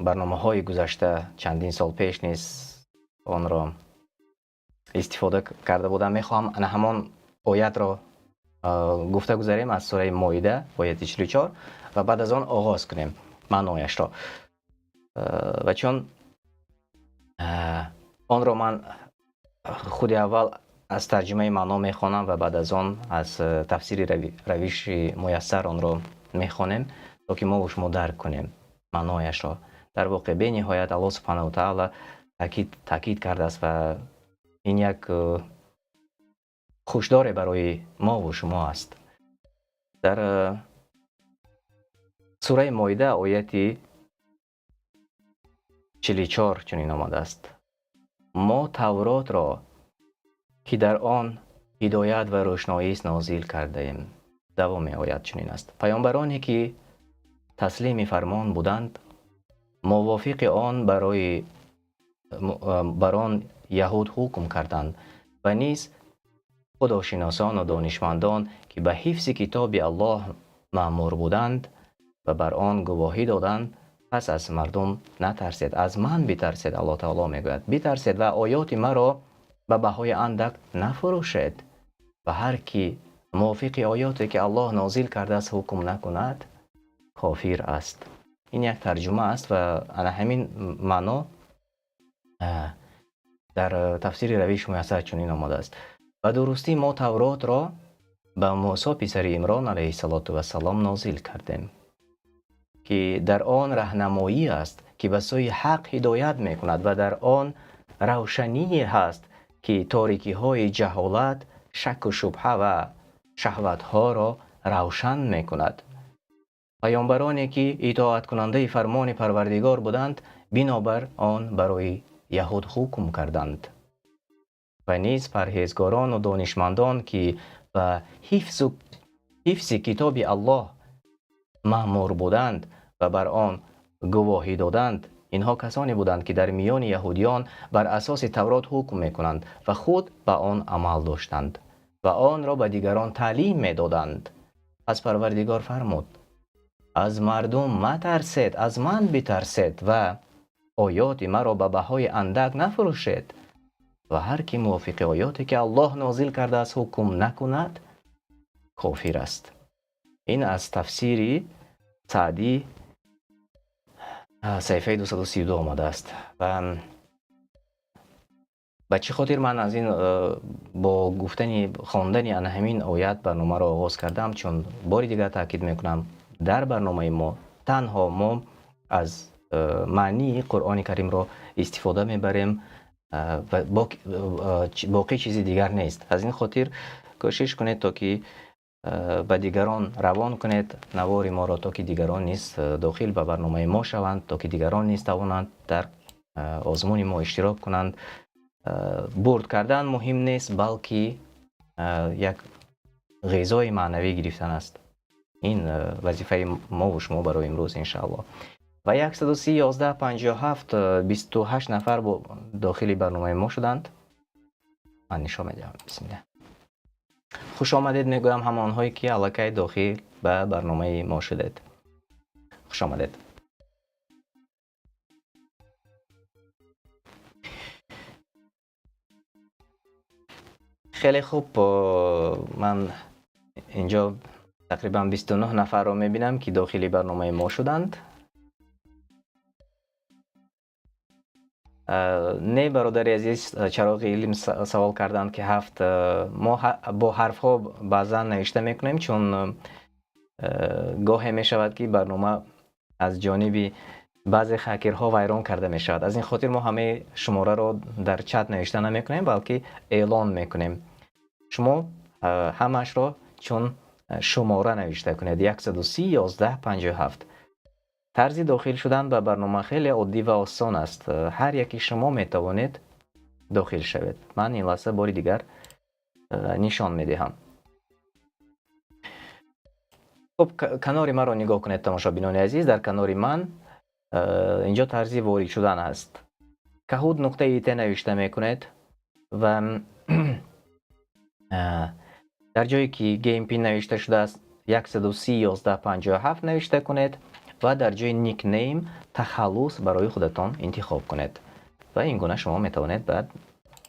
барномаҳои гузашта, чандин сол пеш низ онро истифода карда будам. Мехоҳам ана ҳамон оятро гуфта гузарем аз сураи Моида, ояти 44, ва баъд аз он оғоз кунем маънояшро. Ва чун онро ман худи аввал аз тарҷумаи маъно мехонам ва баъд аз он аз тафсири равиши муяссар онро мехонем, то ки мо шумо дарк кунем маънояшро. Дар воқеъ бениҳоят Аллоҳ субҳанаҳу таала таъкид кардааст ва ин як хушдоре барои мову шумо аст. Дар сураи Моида, ояти 44 чунин омадааст: «Мо Тавротро, ки дар он ҳидоят ва рӯшноист, нозил кардаем». Давоми оят чунин аст: «Паёмбароне, ки таслими фармон буданд, Мувофиқи он барои бар он яҳуд ҳукм карданд ва низ худошиносон ва донишмандон, ки ба ҳифзи китоби Аллоҳ маъмур буданд ва бар он гувоҳӣ доданд. Пас аз мардум натарсед, аз ман битарсед. Аллоҳ таоло мегӯяд: битарсед ва оёти маро ба баҳои андак нафурӯшед. Ва ҳар ки мувофиқи оёте, ки Аллоҳ нозил кардааст, ҳукм накунад, кофир аст. Ин як тарҷума аст ва ана ҳамин маъно дар тафсири Равиши Муяссар чунин омадааст: ба дурустӣ мо Тавротро ба Мусо писари Имрон алайҳиссалоту вассалом нозил кардем, ки дар он раҳнамоӣ аст, ки ба сӯи ҳақ ҳидоят мекунад ва дар он равшание ҳаст, ки торикиҳои ҷаҳолат, шакку шубҳа ва шаҳватҳоро равшан мекунад. Паёмбароне, ки итоаткунандаи фармони Парвардигор буданд, бинобар он барои яҳуд ҳукм карданд. Ва низ парҳезгорон ва донишмандон, ки ба ҳифзи китоби Аллоҳ маъмур буданд ва бар он гувоҳӣ доданд. Инҳо касоне буданд, ки дар миёни яҳудиён бар асоси Таврот ҳукм мекунанд ва худ ба он амал доштанд ва онро ба дигарон таълим медоданд. Пас Парвардигор фармуд: аз мардум матарсед, аз ман битарсед ва оёти маро ба баҳои андак нафурӯшед. Ва ҳар ки мувофиқи оёте, ки Аллоҳ нозил кардааст, ҳукм накунад, кофир аст. Ин аз тафсири Саъдӣ, саҳифаи 232 омадааст. Ва ба чӣ хотир ман аз ин бо гуфтани хондани ана ҳамин оят барномаро оғоз кардам? Чун бори дигар таъкид мекунам, дар барномаи мо танҳо мо аз маънии Қуръони Каримро истифода мебарем ва боқӣ чизи дигар нест. Аз ин хотир кӯшиш кунед, то ки ба дигарон равон кунед навори моро, то ки дигарон низ дохил ба барномаи мо шаванд, то ки дигарон низ тавонанд дар озмуни мо иштирок кунанд. Бурд кардан муҳим нест, балки як ғизои маънавӣ гирифтан аст. Ин вазифаи мову шумо барои имрӯз, иншааллоҳ. Ва 130 11 57 28 нафар дохили барномаи мо шуданд. Ман нишон медиҳам. Бисмиллаҳ. Хуш омадед мегӯям ҳамонҳое, ки аллакай дохил ба барномаи мо шудед. Хуш омадед. Хеле хуб, ман инҷо тақрибан 29 нафарро мебинам, ки дохили барномаи мо шуданд. Не, бародари азиз, Чароғи илм савол карданд, ки ҳафт мо бо ҳарфҳо баъзан навишта мекунем, чун гоҳе мешавад, ки барнома аз ҷониби баъзе хакерҳо вайрон карда мешавад. Аз ин хотир мо ҳамаи шумораро дар чат навишта намекунем, балки эълон мекунем. Шумо ҳамаашро чун шумора навишта кунед: 130 11 57. Тарзи дохил шудан ба барнома хеле оддӣ ва осон аст. Ҳар яки шумо метавонед дохил шавед. Ман ин лаҳза бори дигар нишон медиҳам. Хуб, канори маро нигоҳ кунед, тамошобинони азиз. Дар канори ман инҷо тарзи ворид шудан аст. Kahoot нуқта it навишта мекунед ва дар ҷое ки game pin навишта шудааст, 130 11 57 навишта кунед ва дар ҷои nickname тахаллус барои худатон интихоб кунед. Ва ин гуна шумо метавонед ба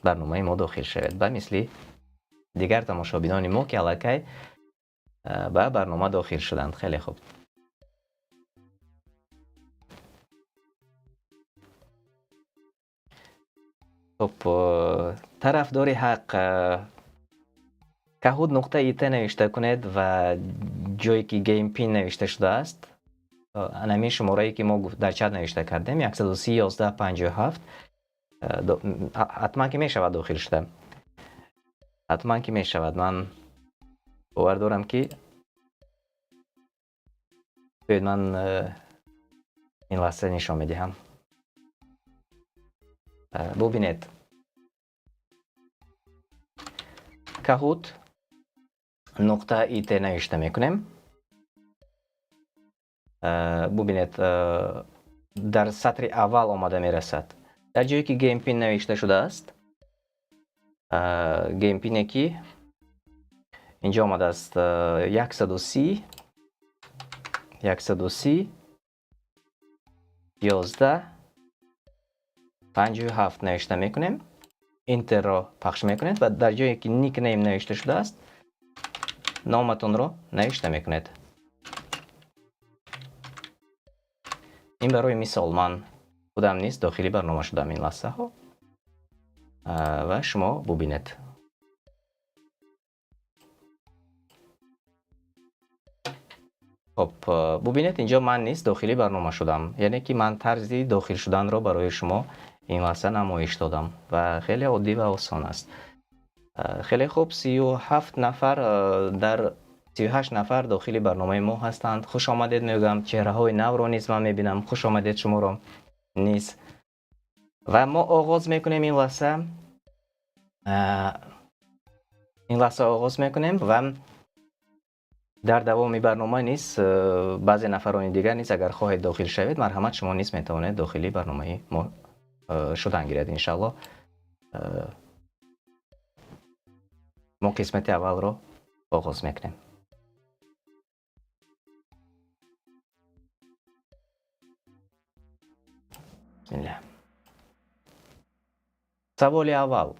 барномаи мо дохил шавед, ба мисли дигар тамошобинони мо, ки аллакай ба барнома дохил шуданд. Хеле хуб. Хуб, тарафдори ҳақ, Kahoot нуқта it навишта кунед ва ҷое ки game pin навишта шудааст, анамин шуморае, ки мо дар чат навишта кардем, 130 11 57, ҳатман ки мешавад дохил шуда. Ҳатман ки мешавад. Ман бовар дорам, ки биёед, ман ин лаҳза нишон медиҳам. Бубинед, Kahoot нуқта it навишта мекунем. Бубинед, Дар сатри аввал омада мерасад. Дар ҷое ки Game PIN навишта шудааст, Game PIN е ки инҷо омадааст, 130 130 11 57 навишта мекунем, Enter ро пахш мекунед ва дар ҷое ки nickname навишта шудааст, номатонро навишта мекунед. Ин барои мисол, ман худам низ дохили барнома шудам ин лаҳзаҳо ва шумо бубинед. Хоб, бубинед, инҷо ман низ дохили барнома шудам, яъне ки ман тарзи дохил шуданро барои шумо ин лаҳза намоиш додам ва хеле оддӣ ва осон аст. Хеле хуб, 37 нафар, дар 38 нафар дохили барномаи мо ҳастанд. Хуш омадед мегӯям, чеҳраҳои навро низ ман мебинам. Хуш омадед шуморо низ. Ва мо оғоз мекунем ин лаҳза. Ин лаҳза оғоз мекунем ва дар давоми барнома низ баъзе нафарони дигар низ агар хоҳед дохил шавед, марҳамат, шумо низ метавонед дохили барномаи мо шудан гиред, иншаллоҳ. Мо қисмати аввалро оғоз мекунем. Бисмиллаҳ. Саволи аввал.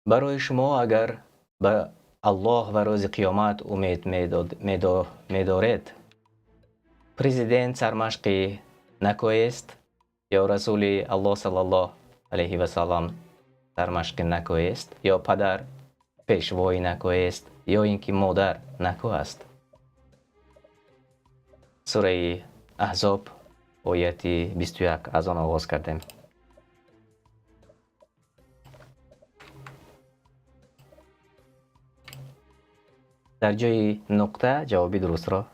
Барои шумо агар ба Аллоҳ ва рӯзи қиёмат умед медоред, президент сармашқи накоест ё расули Аллоҳ саллаллоҳ алайҳи васаллам сармашқи накоест, ё падар пешвои накоест, ё ин ки модар нако аст? Сураи Аҳзоб, ояти 21, аз он оғоз кардем. Дар ҷои нуқта ҷавоби дурустро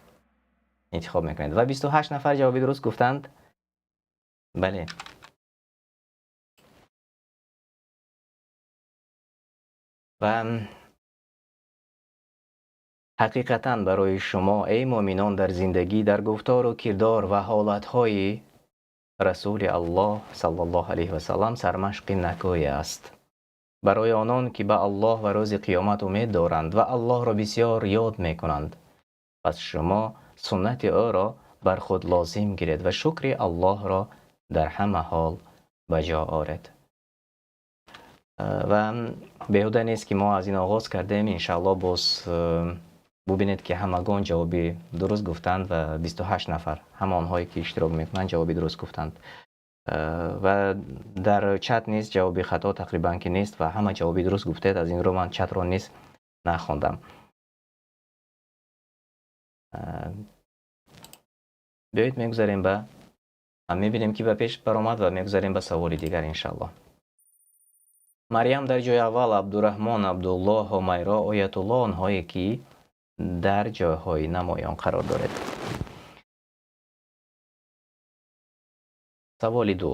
интихоб мекунед ва 28 нафар ҷавоби дуруст гуфтанд. Бале, ва ҳақиқатан барои шумо, эй муъминон, дар зиндагӣ, дар гуфтору кирдор ва ҳолатҳои расули Аллоҳ саллаллоҳу алайҳи васаллам сармашқи накӯе аст. Барои онон ки ба Аллоҳ ва рӯзи қиёмат умед доранд ва Аллоҳро бисёр ёд мекунанд, пас шумо суннати ӯро бар худ лозим гиред ва шукри Аллоҳро дар ҳама ҳол ба ҷо оред. Ва беҳуда нест ки мо аз ин оғоз кардем. Иншааллоҳ боз бубинед ки ҳамагон ҷавоби дуруст гуфтанд ва 28 нафар, ҳама онҳое ки иштирок мекунанд, ҷавоби дуруст гуфтанд. Ва дар чат низ ҷавоби хато тақрибан ки нест ва ҳама ҷавоби дуруст гуфтед. Аз ин рӯ ман чатро низ нахондам. Биёед мегузарем ба, мебинем ки ба пеш баромад ва мегузарем ба саволи дигар, иншааллоҳ. Марьям дар ҷои аввал, Абдураҳмон, Абдуллоҳ, Ҳумайро, Оятуллоҳ, онҳое ки дар ҷойҳои намоён қарор доред. Саволи ду.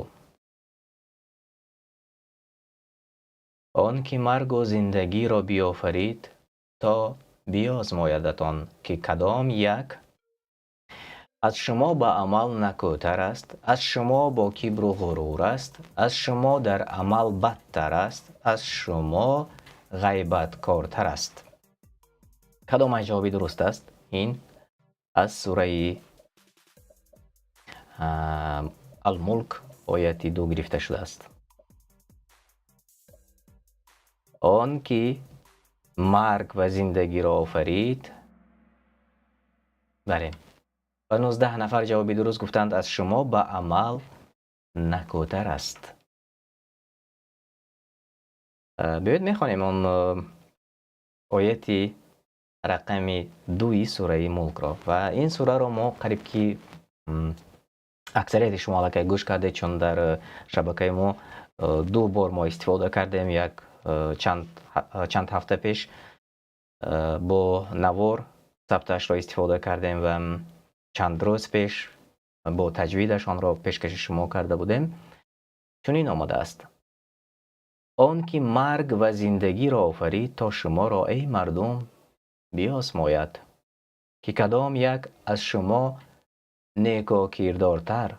Он ки маргу зиндагиро биёфарид, то биёзмоядатон, ки кадом як аз шумо ба амал накӯтар аст, аз шумо бо кибру ғурур аст, аз шумо дар амал бадтар аст, аз шумо ғайбаткортар аст. Кадом аз ҷавоби дуруст аст? Ин аз сураи Алмулк, ояти 2 гирифта шудааст. Он ки марг ва зиндагиро офарид. Бале, ва 19 нафар ҷавоби дуруст гуфтанд. Аз шумо ба амал накӯтар аст. Биёед мехонем он ояти рақами 2 сураи Мулкро. Ва ин сураро мо қариб ки аксарияти шумо аллакай гӯш кардед, чун дар шабакаи мо ду бор мо истифода кардем, як чанд ҳафта пеш бо навор сабташро истифода кардем ва чанд рӯз пеш бо таҷвидаш онро пешкаши шумо карда будем. Чунин омадааст: он ки марг ва зиндагиро офарид, то шуморо, эй мардум, биозмояд. Ки кадом як аз шумо некокирдортар,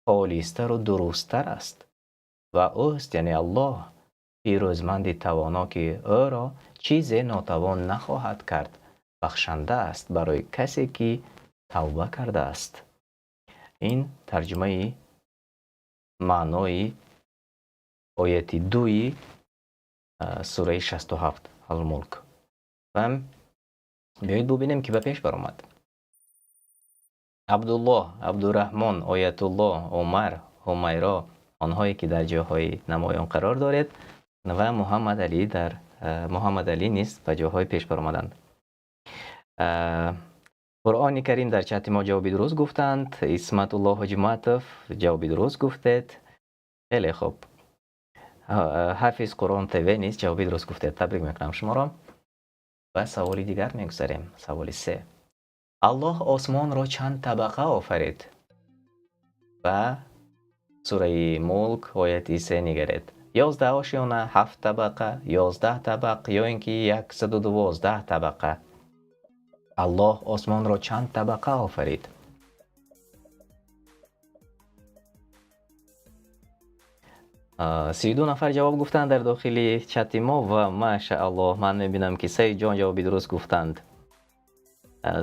холистару дурусттар аст. Ва ӯст, яъне Аллоҳ, пирӯзманди тавоно, ки ӯро чизе нотавон нахоҳад кард, бахшанда аст барои касе, ки тавба кардааст. Ин тарҷумаи маънои ояти 2 сураи 67 Ал-Мулк. Ва биёед бубинем, ки ба пеш баромад. Абдуллоҳ, Абдураҳмон, Оятуллоҳ, Умар, Ҳумайро, онҳое ки дар ҷойҳои намоён қарор доред, ва Муҳаммад Алӣ дар Муҳаммад Алӣ низ ба ҷойҳои пеш баромаданд. Қуръони Карим дар чати мо ҷавоби дуруст гуфтанд. Исматуллоҳ Ҳоҷиматов ҷавоби дуруст гуфтед. Хеле хуб. Ҳафиз Қуръон ТВ низ ҷавоби дуруст гуфтед. Табрик мекунам шуморо. Ва саволи дигар мегузарем. Саволи 3. Аллоҳ осмонро чанд табақа офарид? Ба сураи Мулк ояти 3 нигаред. 11 ошёна, 7 табақа, 11 табақ ё ин ки 112 табақа. Аллоҳ осмонро чанд табақа офарид? 32 нафар ҷавоб гуфтанд дар дохили чати мо ва машааллоҳ, ман мебинам, ки Саидҷон ҷавоби дуруст гуфтанд.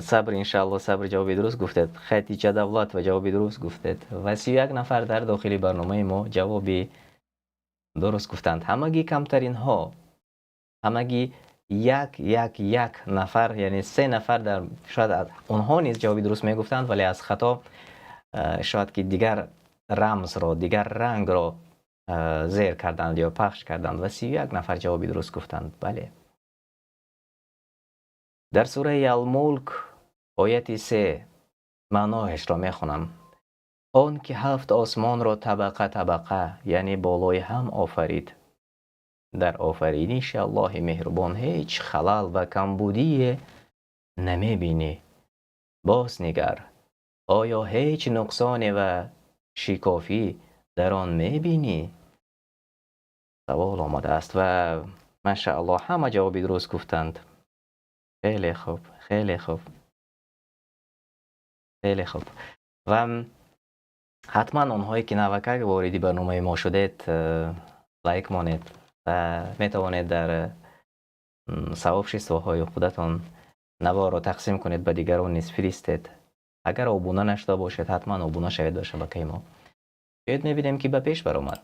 Сабр, иншааллоҳ, Сабр ҷавоби дуруст гуфтед. Хатича Давлатова ҷавоби дуруст гуфтед ва 31 нафар дар дохили барномаи мо ҷавоби дуруст гуфтанд. Ҳамагӣ камтаринҳо, ҳамагӣ як, як, як нафар, яъне 3 нафар дар шояд онҳо низ ҷавоби дуруст мегуфтанд, вале аз хато шояд ки дигар рамзро, дигар рангро зер карданд ё пахш карданд ва 31 нафар ҷавоби дуруст гуфтанд. Бале. Дар сураи Ал-Мулк ояти 3 маънояшро мехонам. Он ки 7 осмонро табақа табақа, яъне болои ҳам офарид. Дар офариниши Аллоҳи меҳрубон ҳеҷ халал ва камбудие намебинӣ. Боз нигар, оё ҳеҷ нуқсоне ва шикофӣ дар он мебинӣ? Савол омадааст ва машааллоҳ, ҳама ҷавоби дуруст гуфтанд. Хеле хуб, хеле хуб, хеле хуб. Ва ҳатман онҳое ки навакак вориди барномаи мо шудед, лайк монед ва метавонед дар сообществоҳои худатон наворро тақсим кунед, ба дигарон низ фиристед. Агар обуна нашуда бошед, ҳатман обуна шавед ба шабакаи мо. Биёед мебинем, ки ба пеш баромад.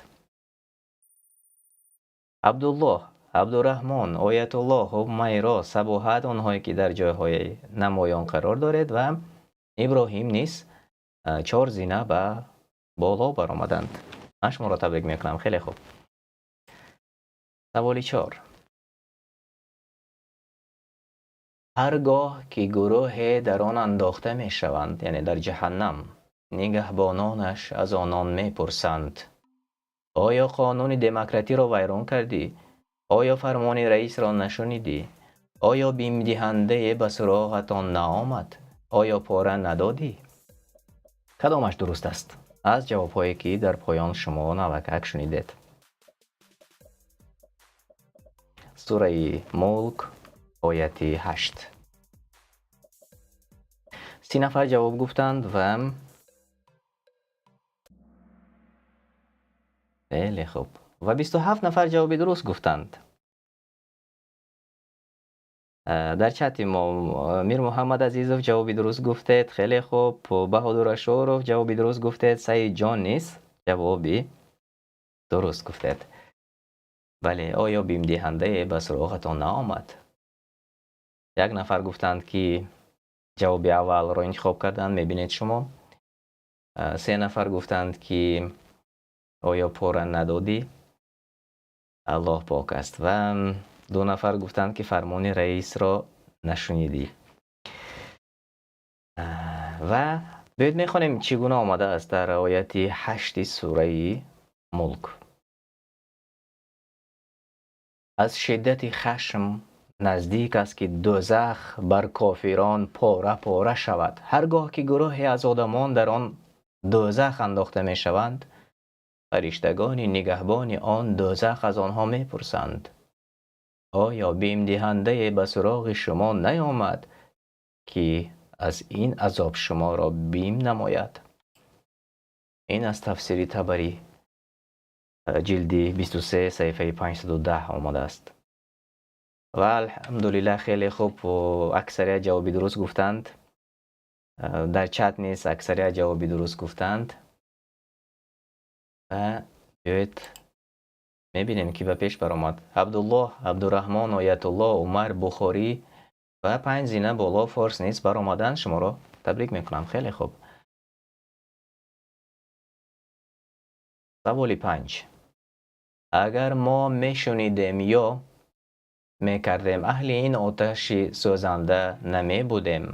Абдуллоҳ, Абдураҳмон, Оятуллоҳ, Ҳумайро, Сабоҳат, онҳое ки дар ҷойҳои намоён қарор доред ва Иброҳим низ 4 зина ба боло баромаданд. Ман шуморо табрик мекунам. Хеле хуб. Саволи 4. Ҳар гоҳ ки гурӯҳе дар он андохта мешаванд, яъне дар ҷаҳаннам, нигаҳбононаш аз онон мепурсанд: оё қонуни демократиро вайрон кардӣ? Оё фармони раисро нашунидӣ? Оё бимдиҳандае ба суроғатон наомад? Оё пора надодӣ? Кадомаш дуруст аст? Аз ҷавобҳое ки дар поён шумо навакак шунидед. Сураи Мулк ояти 8. 30 нафар ҷавоб гуфтанд ва хеле хуб. Ва 27 нафар ҷавоби дуруст гуфтанд. Дар чати мо Мир Муҳаммад Азизов ҷавоби дуруст гуфтед. Хеле хуб. Баҳодур Ашуров ҷавоби дуруст гуфтед. Саидҷон низ ҷавоби дуруст гуфтед. Бале, оё бимдиҳандае ба суроғатон наомад? Як нафар гуфтанд, ки ҷавоби аввалро интихоб карданд, мебинед шумо. 3 нафар гуфтанд, ки оё пора надодӣ? Аллоҳ пок аст. Ва 2 нафар гуфтанд, ки фармони раисро нашунидӣ. Ва биёед мехонем, чӣ гуна омадааст дар ояти 8 сураи Мулк. Аз шиддати хашм наздик аст, ки дӯзах бар кофирон пора-пора шавад. Ҳар гоҳ ки гурӯҳе аз одамон дар он дӯзах андохта мешаванд, фариштагони нигаҳбони он дӯзах аз онҳо мепурсанд: оё бимдиҳандае ба суроғи шумо наёмад, ки аз ин азоб шуморо бим намояд? Ин аз тафсири Табарӣ, ҷилди 23, саҳифаи 510 омадааст. Ва алҳамдулиллаҳ, хеле хуб, аксарият ҷавоби дуруст гуфтанд. Дар чат низ аксарият ҷавоби дуруст гуфтанд. Ва биёед мебинем, ки ба пеш баромад. Абдуллоҳ, Абдураҳмон, Оятуллоҳ, Умар, Бухорӣ ва панҷ зина боло Форс низ баромаданд. Шуморо табрик мекунам. Хеле хуб. Саволи панҷ. Агар мо мешунидем ё мекардем, аҳли ин оташи сӯзанда намебудем.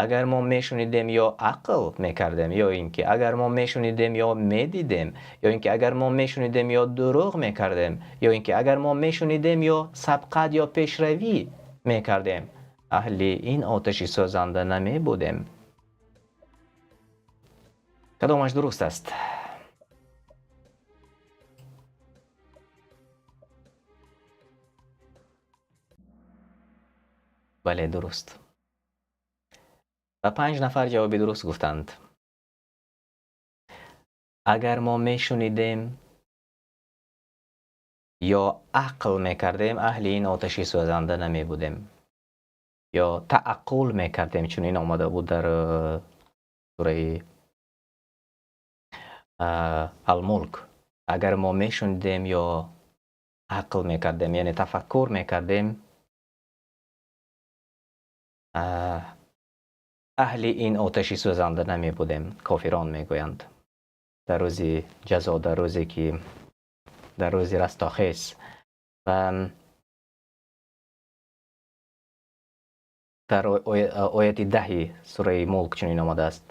Агар мо мешунидем ё ақл мекардем, ё ин ки агар мо мешунидем ё медидем, ё ин ки агар мо мешунидем ё дурӯғ мекардем, ё ин ки агар мо мешунидем ё сабқат ё пешравӣ мекардем, аҳли ин оташи сӯзанда намебудем. Кадомаш дуруст аст? Бале, дуруст. Ва панҷ нафар ҷавоби дуруст гуфтанд. Агар мо мешунидем ё ақл мекардем, аҳли ин оташи сӯзанда намебудем. Ё тааққул мекардем, чунин омада буд дар сураи Алмулк. Агар мо мешунидем ё ақл мекардем, яъне тафаккур мекардем, аҳли ин оташи сӯзанда намебудем, кофирон мегӯянд. Дар рӯзи ҷазо, дар рӯзе ки дар рӯзи растохез. Ва дар ояти 10 сураи Мулк чунин омадааст: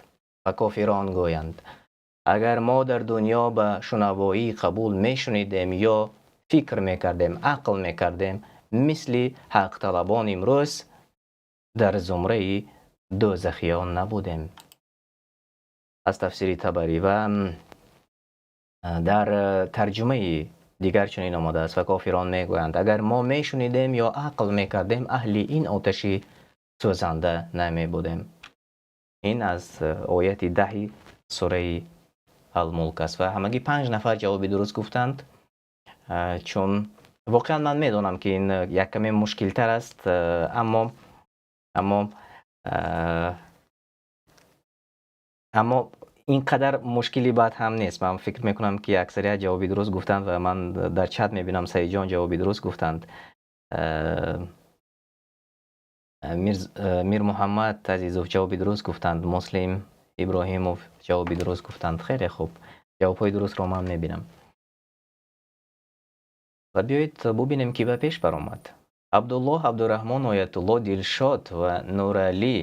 ва кофирон гӯянд, агар мо дар дунё ба шунавоӣ қабул мешунидем ё фикр мекардем, ақл мекардем, мисли ҳақталабон имрӯз дар зумраи дӯзахиён набудем. Аз тафсири Табарӣ. Ва дар тарҷумаи дигар чунин омадааст: ва кофирон мегӯянд, агар мо мешунидем ё ақл мекардем, аҳли ин оташи сӯзанда намебудем. Ин аз ояти 10 сураи Алмулк аст. Ва ҳамагӣ 5 нафар ҷавоби дуруст гуфтанд, чун воқеан ман медонам, ки ин як каме мушкилтар аст, аммо ин қадар мушкили бад ҳам нест. Ман фикр мекунам, ки аксарият ҷавоби дуруст гуфтанд ва ман дар чат мебинам, Саидҷон ҷавоби дуруст гуфтанд. Мирмуҳаммад Азизов ҷавоби дуруст гуфтанд, Муслим Иброҳимов ҷавоби дуруст гуфтанд. Хеле хуб, ҷавобҳои дурустро ман мебинам. Ва биёед бубинем, ки ба пеш баромад. Абдуллоҳ, Абдураҳмон, Оятуллоҳ, Дилшод ва Нуралӣ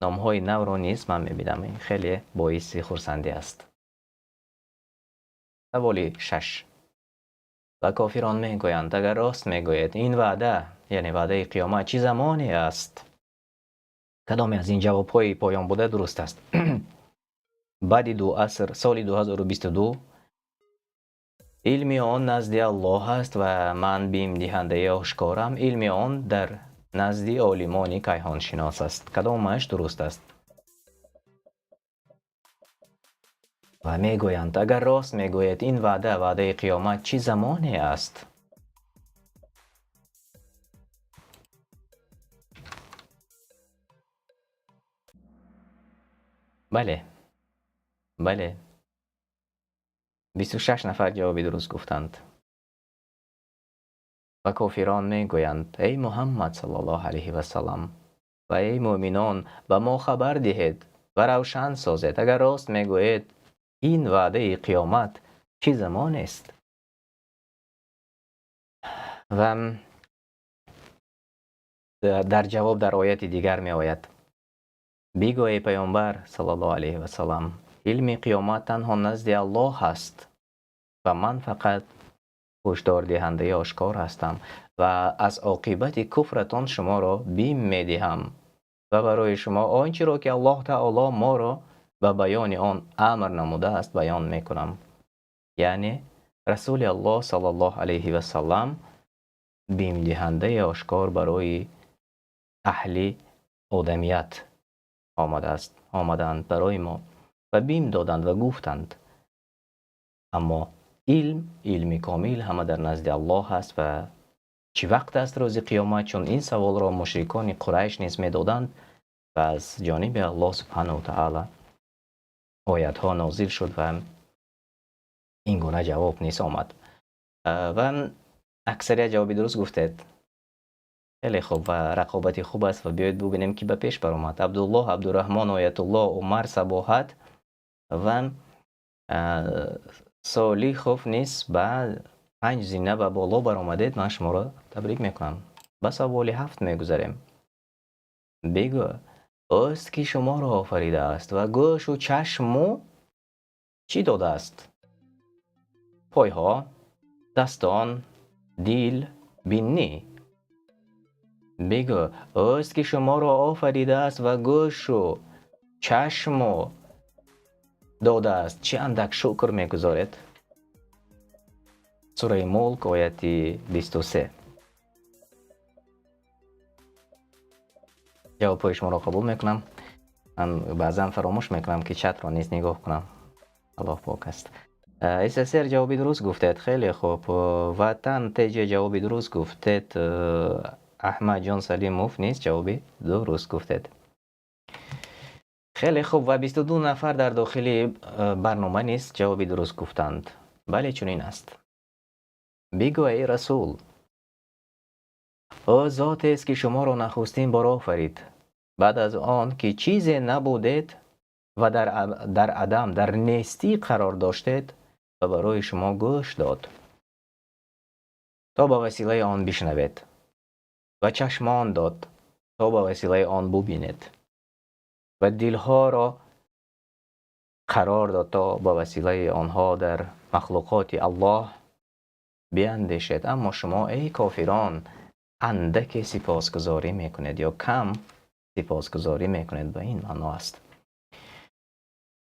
номҳои навро низ ман мебинам. Ин хеле боиси хурсандӣ аст. Саволи 6. Ва кофирон мегӯянд, агар рост мегӯед, ин ваъда, яъне ваъдаи қиёмат, чӣ замоне аст? Кадоме аз ин ҷавобҳои поён буда дуруст аст? Баъди 2 аср, соли 2022, илми он назди Аллоҳ аст ва ман бимдиҳандаи ошкорам. Илми он дар назди олимони кайҳоншинос аст. Кадомаш дуруст аст? Ва мегӯянд, агар рост мегӯед, ин ваъда, ваъдаи қиёмат, чӣ замоне аст? Бале, бале, 26 нафар ҷавоби дуруст гуфтанд. Ва кофирон мегӯянд, эй Муҳаммад саллаллоҳу алайҳи васаллам ва эй муъминон, ба мо хабар диҳед ва равшан созед, агар рост мегӯед, ин ваъдаи қиёмат чӣ замонест? Ва дар ҷавоб дар ояти дигар меояд: бигӯ эй паёмбар саллаллоҳу алайҳи васаллам, илми қиёмат танҳо назди Аллоҳ аст ва ман фақат ҳушдордиҳандаи ошкор ҳастам ва аз оқибати куфратон шуморо бим медиҳам ва барои шумо он чиро ки Аллоҳ таоло моро ба баёни он амр намудааст баён мекунам. Яъне Расули Аллоҳ саллаллоҳу алайҳи васаллам бимдиҳандаи ошкор барои аҳли Одамият омадааст, омаданд барои мо ва бим доданд ва гуфтанд. Аммо илм, илми комил ҳама дар назди Аллоҳ аст ва чӣ вақт аст рӯзи қиёмат, чун ин саволро мушрикони Қурайш низ медоданд ва аз ҷониби Аллоҳ субҳанаҳу ва таъоло оятҳо нозил шуд ва ин гуна ҷавоб низ омад. Ва аксарият ҷавоби дуруст гуфтед. Хеле хуб ва рақобати хуб аст ва биёед бубинем, ки ба пеш баромад. Абдуллоҳ, Абдураҳмон, Оятуллоҳ, Умар, Сабоҳат ва Солихов низ ба панҷ зина ба боло баромадед. Ман шуморо табрик мекунам. Ба саволи ҳафт мегузарем. Бигӯ, ӯст ки шуморо офаридааст ва гӯшу чашму чӣ додааст? Пойҳо, дастон, дил, бинӣ. Бигӯ, ӯст ки шуморо офаридааст ва гӯшу чашму додааст, чӣ андак шукр мегузоред? Сураи Мулк, ояти 23. Ҷавобҳои шуморо қабул мекунам. Ман баъзан фаромӯш мекунам, ки чатро низ нигоҳ кунам. Аллоҳ пок аст. ССР ҷавоби дуруст гуфтед. Хеле хуб. Ватан ТЖ ҷавоби дуруст гуфтед. Аҳмадҷон Салимов низ ҷавоби дуруст гуфтед. Хеле хуб ва 22 нафар дар дохили барнома низ ҷавоби дуруст гуфтанд. Бале, чунин аст. Бигӯ, эй расул, ӯ зотест, ки шуморо нахустин бор офарид, баъд аз он ки чизе набудед ва дар адам, дар нестӣ қарор доштед ва барои шумо гӯш дод, то ба василаи он бишнавед, ва чашмон дод, то ба василаи он бубинед, ва дилҳоро қарор дод, то ба василаи онҳо дар махлуқоти Аллоҳ биандешед. Аммо шумо, эй кофирон, андаке сипосгузорӣ мекунед ё кам сипосгузорӣ мекунед, ба ин маъно аст.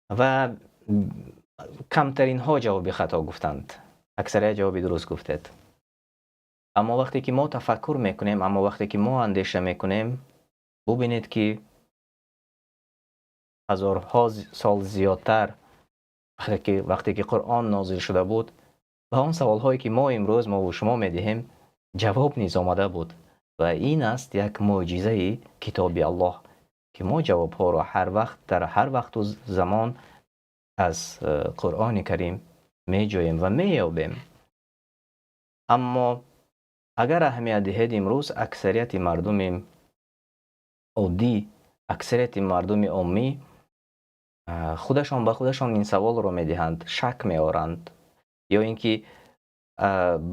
Ва камтаринҳо ҷавоби хато гуфтанд, аксарият ҷавоби дуруст гуфтед. Аммо вақте ки мо тафаккур мекунем, аммо вақте ки мо андеша мекунем, бубинед, ки ҳазорҳо сол зиёдтар вақте ки Қуръон нозил шуда буд, ба он саволҳое ки мо имрӯз мову шумо медиҳем, ҷавоб низ омада буд. Ва ин аст як мӯъҷизаи китоби Аллоҳ, ки мо ҷавобҳоро ҳар вақт, дар ҳар вақту замон аз Қуръони Карим меҷӯем ва меёбем. Аммо агар аҳамият диҳед, имрӯз аксарияти мардуми оддӣ, аксарияти мардуми оммӣ худашон ба худашон ин саволро медиҳанд, шак меоранд ё ин ки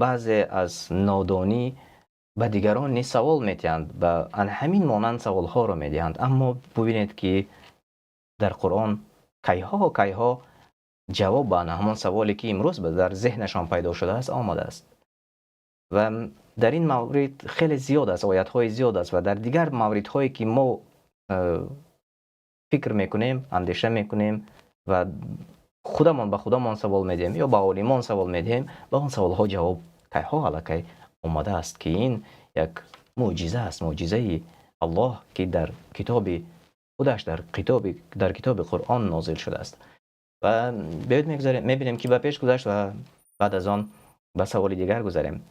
баъзе аз нодонӣ ба дигарон низ савол медиҳанд, ба ҳамин монанд саволҳоро медиҳанд. Аммо бубинед, ки дар Қуръон кайҳо кайҳо ҷавоб ба ҳамон саволе, ки имрӯз дар зеҳнашон пайдо шудааст, омадааст. Ва дар ин маврид хеле зиёд аст, оятҳои зиёд аст ва дар дигар мавридҳое, ки мо фикр мекунем, андеша мекунем ва худамон ба худамон савол медиҳем ё ба олимон савол медиҳем, ба он саволҳо ҷавоб кайҳо аллакай омадааст, ки ин як мӯъҷиза аст, мӯъҷизаи Аллоҳ, ки дар китоби худаш, дар китоби Қуръон нозил шудааст. Ва биёед, мегузарем, мебинем, ки ба пеш гузашт ва баъд аз он ба саволи дигар гузарем.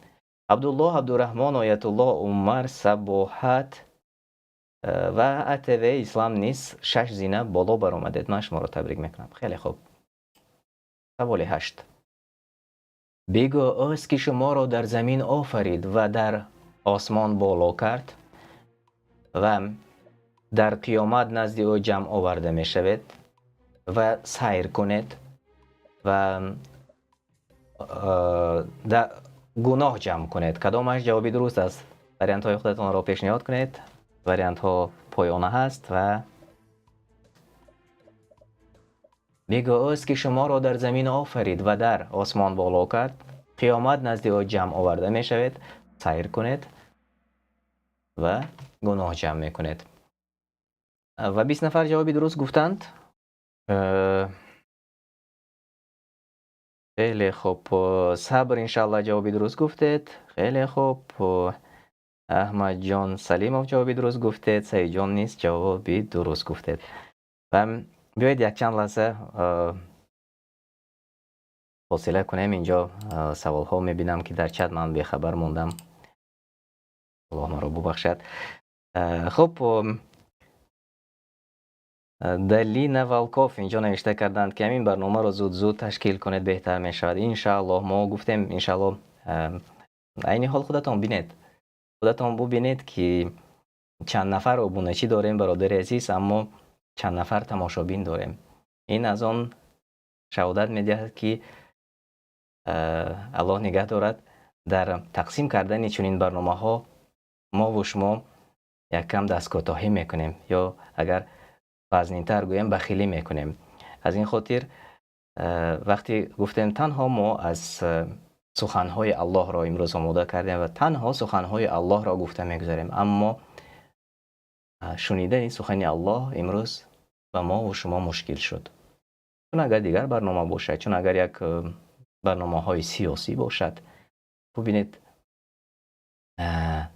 Абдуллоҳ, Абдураҳмон, Оятуллоҳ, Умар, Сабоҳат ва АТВ Ислам низ шаш зина боло баромадед. Ман шуморо табрик мекунам. Хеле хуб. Саволи ҳашт. Бигӯ, ӯст ки шуморо дар замин офарид ва дар осмон боло кард ва дар қиёмат назди ӯ ҷамъ оварда мешавед ва сайр кунед ва гуноҳ ҷамъ кунед. Кадомаш ҷавоби дуруст аст? Вариантҳои худатонро пешниҳод кунед. Вариантҳо поёна ҳаст. Ва бигӯ, ӯст ки шуморо дар замин офарид ва дар осмон боло кард, қиёмат назди ӯ ҷамъ оварда мешавед, сайр кунед ва гуноҳ ҷамъ мекунед. Ва 20 нафар ҷавоби дуруст гуфтанд. Хеле хуб. Сабр, иншааллоҳ, ҷавоби дуруст гуфтед. Хеле хуб. Аҳмадҷон Салимов, ҷавоби дуруст гуфтед. Саидҷон низ ҷавоби дуруст гуфтед. Ва биёед, якчанд лаҳза фосила кунем. Инҷо саволҳо мебинам, ки дар чат ман бехабар мондам, Аллоҳ маро бубахшад. Хуб, Далина Волков инҷо навишта карданд, ки ҳамин барномаро зуд-зуд ташкил кунед, беҳтар мешавад. Иншааллоҳ, мо гуфтем, иншааллоҳ. Айни ҳол худатон бинед, худатон бубинед, ки чанд нафар обуначӣ дорем, бародари азиз, аммо чанд нафар тамошобин дорем. Ин аз он шаҳодат медиҳад, ки, Аллоҳ нигаҳ дорад, дар тақсим кардани чунин барномаҳо мову шумо яккам дасткӯтоҳӣ мекунем ё, агар вазнинтар гӯем, бахилӣ мекунем. Аз ин хотир, вақте гуфтем, танҳо мо аз суханҳои Аллоҳро имрӯз омода кардем ва танҳо суханҳои Аллоҳро гуфта мегузарем, аммо шунидани сухани Аллоҳ имрӯз ба мову шумо мушкил шуд. Чун агар дигар барнома бошад, чун агар як барномаҳои сиёсӣ бошад, бубинед,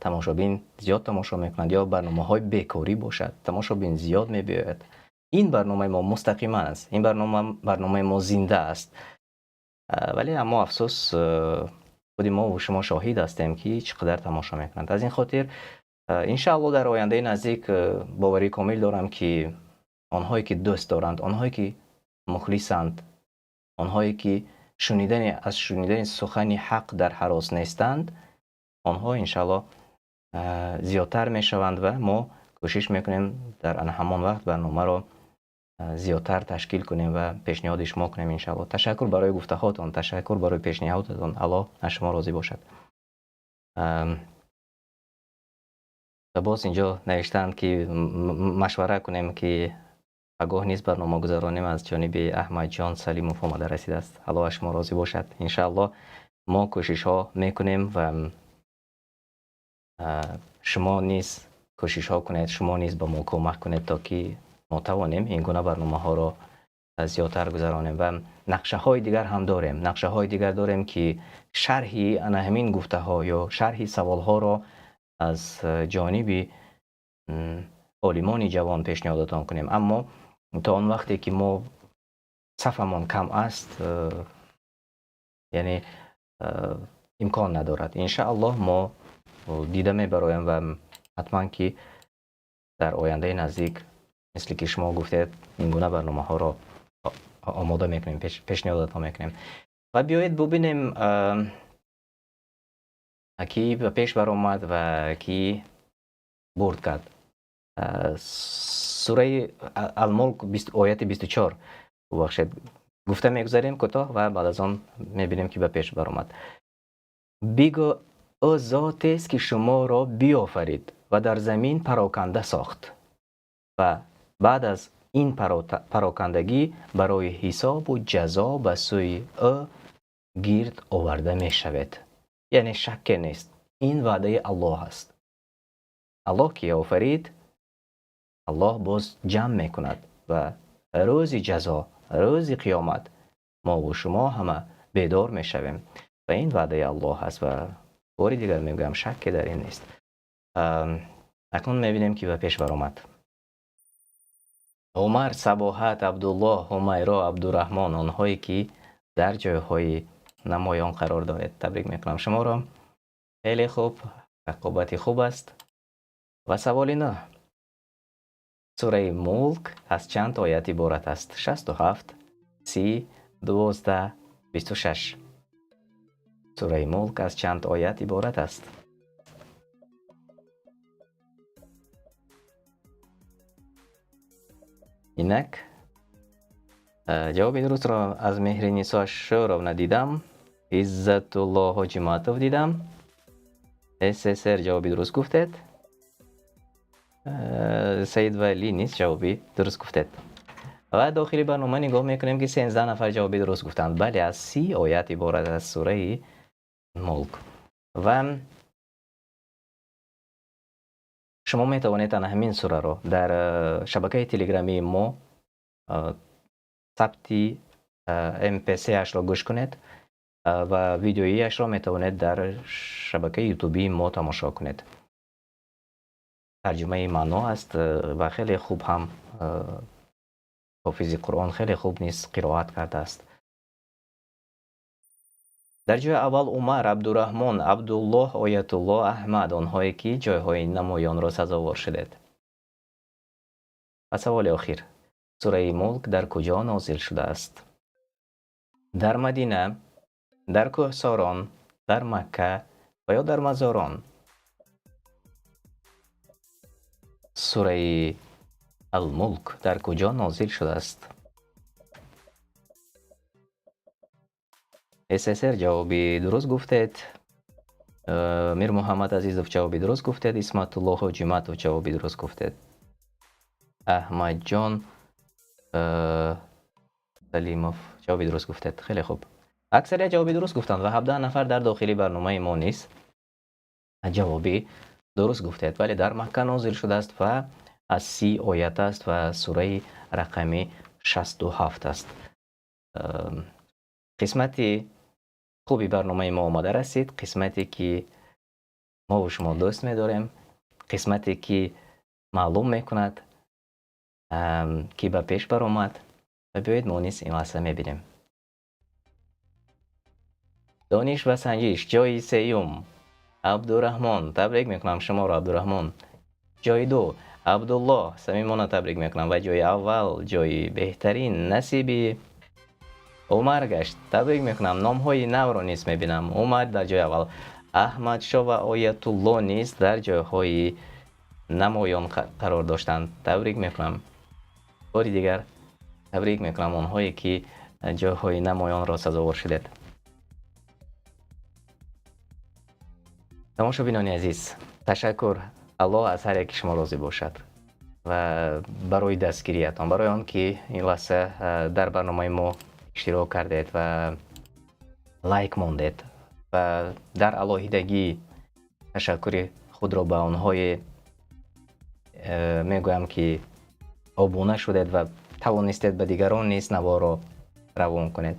тамошобин зиёд тамошо мекунанд, ё барномаҳои бекорӣ бошад, тамошобин зиёд мебиёяд. Ин барномаи мо мустақима аст, ин барнома, барномаи мо зинда аст, вале аммо афсӯс, худи мо шумо шоҳид ҳастем, ки чӣ қадар тамошо мекунанд. Аз ин хотир, иншааллоҳ, дар ояндаи наздик боварии комил дорам, ки онҳое ки дӯст доранд, онҳое ки мухлисанд, онҳое ки шунидани аз шунидани сухани ҳақ дар ҳарос нестанд, онҳо иншааллоҳ зиёдтар мешаванд ва мо кӯшиш мекунем, дар ана ҳамон вақт барномаро зиёдтар ташкил кунем ва пешниҳоди шумо кунем, иншааллоҳ. Ташаккур барои гуфтаҳотон, ташаккур барои пешниҳодатон, Аллоҳ аз шумо розӣ бошад. Ва боз инҷо навиштаанд, ки машвара кунем, ки пагоҳ низ барнома гузаронем. Аз ҷониби Аҳмадҷон Салимов омада расидааст. Аллоҳ аз шумо розӣ бошад. Иншааллоҳ, мо кӯшишҳо мекунем ва шумо низ кӯшишҳо кунед, шумо низ ба мо кӯмак кунед, то ки мо тавонем ин гуна барномаҳоро зиёдтар гузаронем. Ва нақшаҳои дигар ҳам дорем, нақшаҳои дигар дорем, ки шарҳи ана ҳамин гуфтаҳо ё шарҳи саволҳоро аз ҷониби олимони ҷавон пешниҳодатон кунем. Аммо то он вақте ки мо сафамон кам аст, яъне имкон надорад. Иншааллоҳ, мо дида мебароем ва ҳатман ки дар ояндаи наздик, мисли ки шумо гуфтед, ин гуна барномаҳоро омода мекунем, пешниҳодатон мекунем. Ва биёед бубинем, ки ба пеш баромад ва ки бурд кард. Сураи Алмулк, ояти 24, бубахшед, гуфта мегузарем кӯтоҳ ва баъд аз он мебинем, ки ба пеш баромад. Бигӯ: ӯ зотест, ки шуморо биёфарид ва дар замин пароканда сохт ва баъд аз ин парокандагӣ барои ҳисобу ҷазо ба сӯи ӯ гирд оварда мешавед. Яъне шакке нест, ин ваъдаи Аллоҳ аст. Аллоҳ ки офарид, Аллоҳ боз ҷамъ мекунад ва рӯзи ҷазо, рӯзи қиёмат мову шумо ҳама бедор мешавем ва ин ваъдаи Аллоҳ аст. Ва бори дигар мегӯям, шакке дар ин нест. Акнун мебинем, ки ба пеш баромад. Умар, Сабоҳат, Абдуллоҳ, Ҳумайро, Абдураҳмон, онҳое ки дар ҷойҳои намоён қарор доред, табрик мекунам шуморо. Хеле хуб, рақобати хуб аст. Ва саволи нӯҳ: сураи Мулк аз чанд оят иборат аст? 67, 30, 12, 26. Сураи Мулк аз чанд оят иборат аст? Инак ҷавоби дурустро аз Меҳринисо Шӯровна дидам, Иззатулло Ҳоҷиматов дидам, ССР ҷавоби дуруст гуфтед, Саид Валӣ низ ҷавоби дуруст гуфтед. Ва дохили барнома нигоҳ мекунем, ки 13 нафар ҷавоби дуруст гуфтанд. Бале, аз 30 оят иборат аст сураи Мулк. Ва шумо метавонед ана ҳамин сураро дар шабакаи телеграмии мо сабти mp3-ашро гӯш кунед ва видеоиашро метавонед дар шабакаи ютубии мо тамошо кунед. Тарҷумаи маъно аст ва хеле хуб ҳам ҳофизи Қуръон хеле хуб низ қироат кардааст. Дар ҷои аввал Умар, Абдураҳмон, Абдуллоҳ, Оятуллоҳ, Аҳмад, онҳое ки ҷойҳои намоёнро сазовор шудед. Ва саволи охир. Сураи Мулк дар куҷо нозил шудааст? Дар Мадина, дар Кӯҳсорон, дар Макка ва ё дар Мазорон? Сураи Ал-Мулк дар куҷо нозил шудааст? ССР ҷавоби дуруст гуфтед. Мирмуҳаммад Азизов ҷавоби дуруст гуфтед. Исматулло Ҳоҷиматов ҷавоби дуруст гуфтед. Аҳмадҷон Салимов ҷавоби дуруст гуфтед. Хеле хуб. Аксарият ҷавоби дуруст гуфтанд ва 17 нафар дар дохили барномаи мо низ ҷавоби дуруст гуфтед. Вале дар Макка нозил шудааст ва аз 30 оят аст ва сураи рақами 67 аст. Қисмати хуби барномаи мо омада расид, қисмате ки мо ва шумо дӯст медорем, қисмате ки маълум мекунад, ки ба пеш баромад. Ва биёед мо низ ин лаҳза мебинем. Дониш ва санҷиш ҷои сеюм Абдураҳмон, табрик мекунам шуморо Абдураҳмон. Ҷои ду Абдуллоҳ, самимона табрик мекунам ва ҷои аввал, ҷои беҳтарин насиби Умар гашт. Табрик мекунам. Номҳои навро низ мебинам. Умар дар ҷои аввал, Аҳмадшо ва Оятулло низ дар ҷойҳои намоён қарор доштанд. Табрик мекунам. Бори дигар табрик мекунам онҳое ки ҷойҳои намоёнро сазовор шудед. Тамошобинони азиз, ташаккур. Аллоҳ аз ҳар яки шумо розӣ бошад ва барои дастгириятон, барои он ки ин лаҳза дар барномаи мо иштирок кардед ва лайк мондед ва дар алоҳидагӣ ташаккури худро ба онҳое мегӯям ки обуна шудед ва тавонистед ба дигарон низ наворо равон кунед.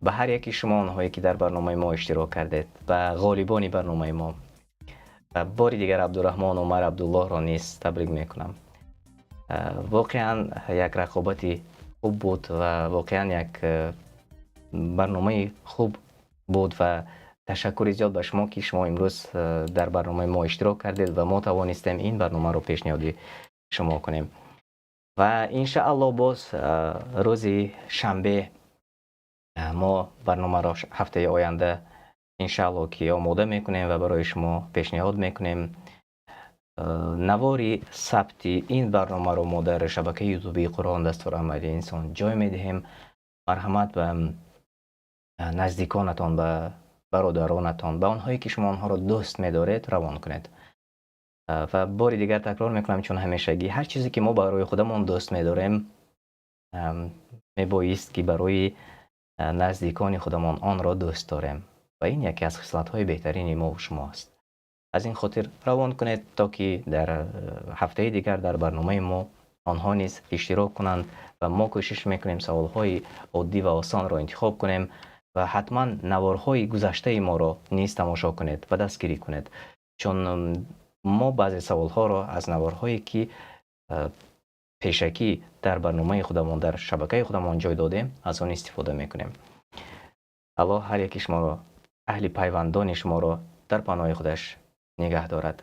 Ба ҳар яки шумо онҳое ки дар барномаи мо иштирок кардед, ба ғолибони барномаи мо. Ва бори дигар Абдураҳмон, Умар, Абдуллоҳро низ табрик мекунам. Воқеан як рақобати хуб буд ва воқеан як барномаи хуб буд ва ташаккури зиёд ба шумо ки шумо имрӯз дар барномаи мо иштирок кардед ва мо тавонистем ин барномаро пешниҳоди шумо кунем. Ва иншааллоҳ боз рӯзи шанбе мо барномаро ҳафтаи оянда иншааллоҳ ки омода мекунем ва барои шумо пешниҳод мекунем. Навори сабти ин барномаро мо дар шабакаи ютубии Қуръон дастурамали инсон ҷой медиҳем. Марҳамат ба наздиконатон, ба бародаронатон, ба онҳое ки шумо онҳоро дӯст медоред равон кунед. Ва бори дигар такрор мекунам, чун ҳамешагӣ ҳар чизе ки мо барои худамон дӯст медорем, мебоист ки барои наздикони худамон онро дӯст дорем ва ин яке аз хислатҳои беҳтарини мо ва шумо аст. Аз ин хотир равон кунед то ки дар ҳафтаи дигар дар барномаи мо онҳо низ иштирок кунанд ва мо кӯшиш мекунем саволҳои оддӣ ва осонро интихоб кунем ва ҳатман наворҳои гузаштаи моро низ тамошо кунед ва дастгирӣ кунед, чун мо баъзе саволҳоро аз наворҳое ки пешакӣ дар барномаи худамон, дар шабакаи худамон ҷой додем, аз он истифода мекунем. Аллоҳ ҳар яки шуморо, аҳли пайвандони шуморо дар паноҳи худаш нигаҳ дорад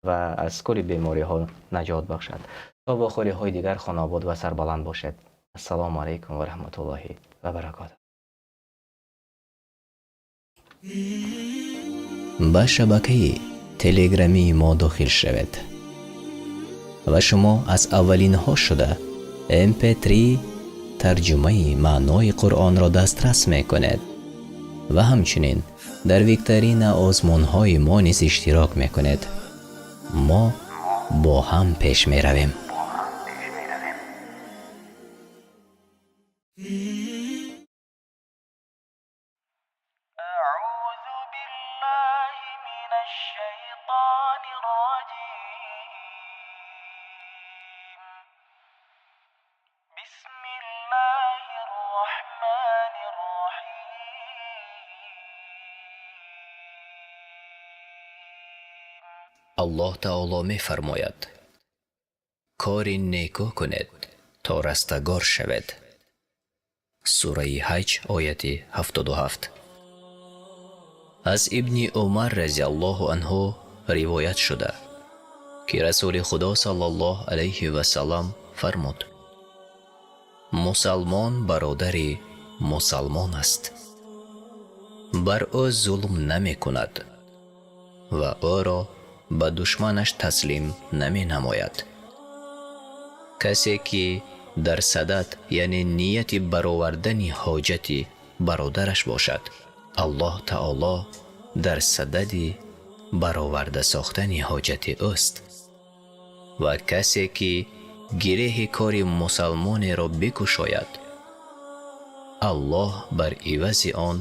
ва аз кулли бемориҳо наҷот бахшад. То вохӯриҳои дигар хонобод ва сарбаланд бошед. Ассалому алайкум ва раҳматуллоҳи ва баракотуҳ. Ба шабакаи телеграмии мо дохил шавед ва шумо аз аввалинҳо шуда mp3 тарҷумаи маънои Қуръонро дастрас мекунед ва ҳамчунин дар викторина озмунҳои мо низ иштирок мекунед. Мо бо ҳам пеш меравем. Аллоҳ таоло мефармояд: кори некӯ кунед, то растагор шавед. Сураи Ҳаҷ, ояти 77. Аз Ибни Умар разияллоҳу анҳу ривоят шуда, ки Расули Худо саллаллоҳу алайҳи васаллам фармуд: мусалмон бародари мусалмон аст, бар ӯ зулм намекунад ва ӯро ба душманаш таслим наменамояд. Касе ки дар садад, яъне нияти баровардани ҳоҷати бародараш бошад, Аллоҳ таоло дар садади бароварда сохтани ҳоҷати ӯст. Ва касе ки гиреҳи кори мусалмонеро бикушояд, Аллоҳ бар ивази он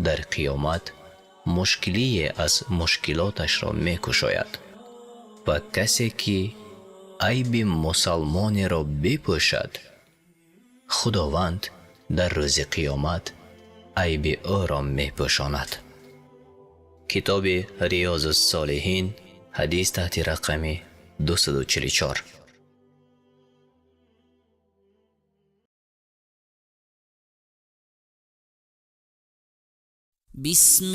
дар қиёмат мушкилие аз мушкилоташро мекушояд. Ва касе ки айби мусалмонеро бипӯшад, Худованд дар рӯзи қиёмат айби ӯро мепӯшонад. Китоби Риёзус-солиҳин, ҳадис таҳти рақами 244. بسم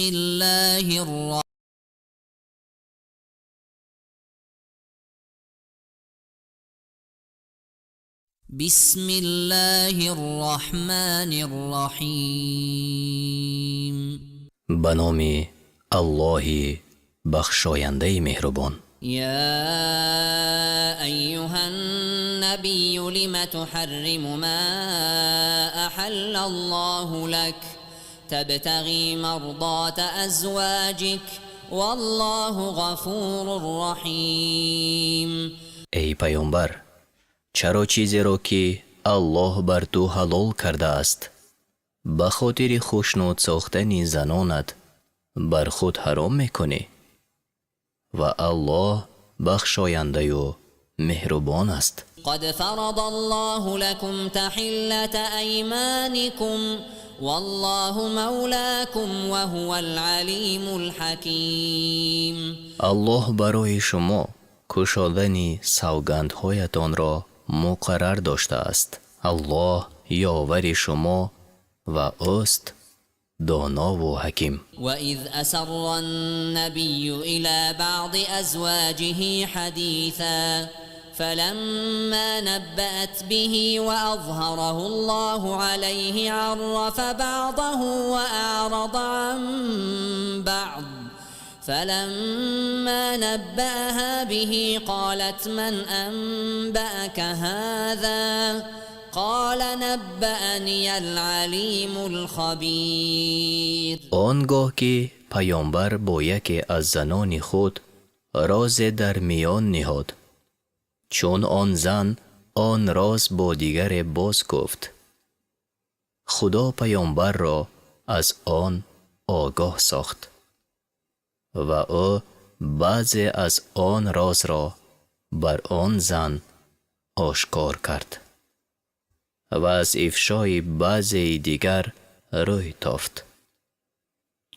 الله الرحمن الرحيم. ба номи Аллоҳи бахшояндаи меҳрубон. يا أيها النبي لم تحرم ما أحل الله لك تبتغي مرضات أزواجك والله غفور رحيم. Эй паёмбар, чаро чизеро ки Аллоҳ бар ту ҳалол кардааст, ба хотири хушнуд сохтани занонат бар худ ҳаром мекунӣ? Ва Аллоҳ бахшояндаю меҳрубон аст. قد فرض الله لكم تحلة أيمانكم والله مولاكم وهو العليم الحكيم. Аллоҳ барои шумо кушодани савгандҳоятонро муқаррар доштааст. Аллоҳ ёвари шумо ва ӯст донову ҳаким. وإذ أسر النبي إلى بعض أزواجه حديثا فلما نبأت به وأظهره الله عليه عرف بعضه وأعرض عن بعض فلما نبأها به قالت من أنبأك هذا قال نبأني العليم الخبير. Он гоҳ ки паёмбар бо яке аз занони худ розе дар миён ниҳод, чун он зан он роз бо дигаре боз гуфт, Худо паёмбарро аз он огоҳ сохт ва ӯ баъзе аз он розро бар он зан ошкор кард ва аз ифшои баъзеи дигар рӯй тофт.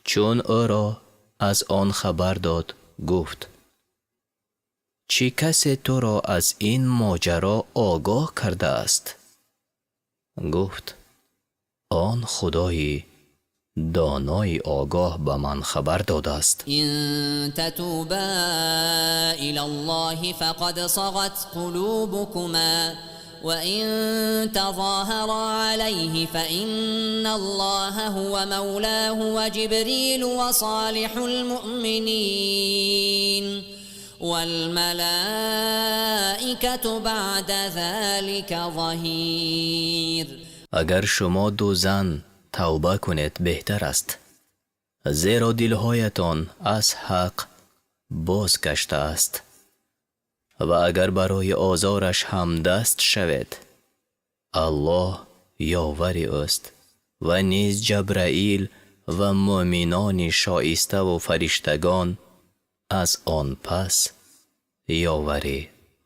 Чун ӯро аз он хабар дод, гуфт: чӣ касе туро аз ин моҷаро огоҳ кардааст? Гуфт: он Худои донои огоҳ ба ман хабар додааст. إن تتوبا إلى الله فقد صغت قلوبكما وإن تظاهرا عليه فإن الله هو مولاه وجبريل وصالح المؤمنين والملائكة بعد ذلك ظهير. Агар шумо ду зан тавба кунед, беҳтар аст, зеро дилҳоятон аз ҳақ боз гаштааст. Ва агар барои озораш ҳамдаст шавед, Аллоҳ ёвари ӯст ва низ Ҷабраил ва мӯъминони шоиставу фариштагон аз он пас ёвари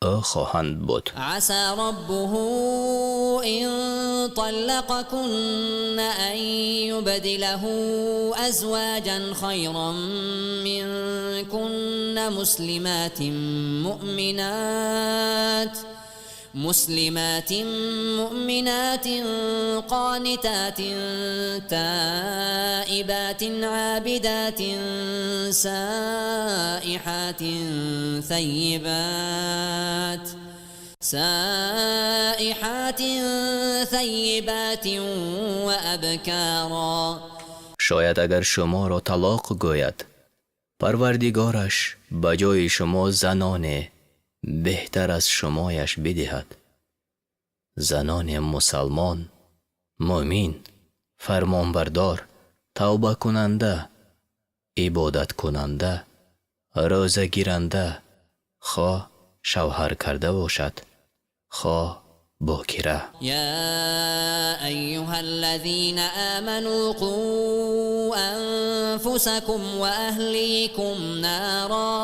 ӯ хоҳанд буд. عسى ربه إن طلقكن أن يبدله أزواجا خيرا منكن مسلمات مؤمنات قانتات تائبات عابدات سائحات ثيبات وأبكارا. Шояд агар шуморо талоқ гӯяд, Парвардигораш ба ҷои шумо заноне беҳтар аз шумояш бидиҳад, занони мусалмон, мӯмин, фармонбардор, тавбакунанда, ибодаткунанда, рӯзагиранда, хоҳ шавҳар карда бошад, хоҳ бокира. يا أيها الذين آمنوا قوا أنفسكم وأهليكم نارا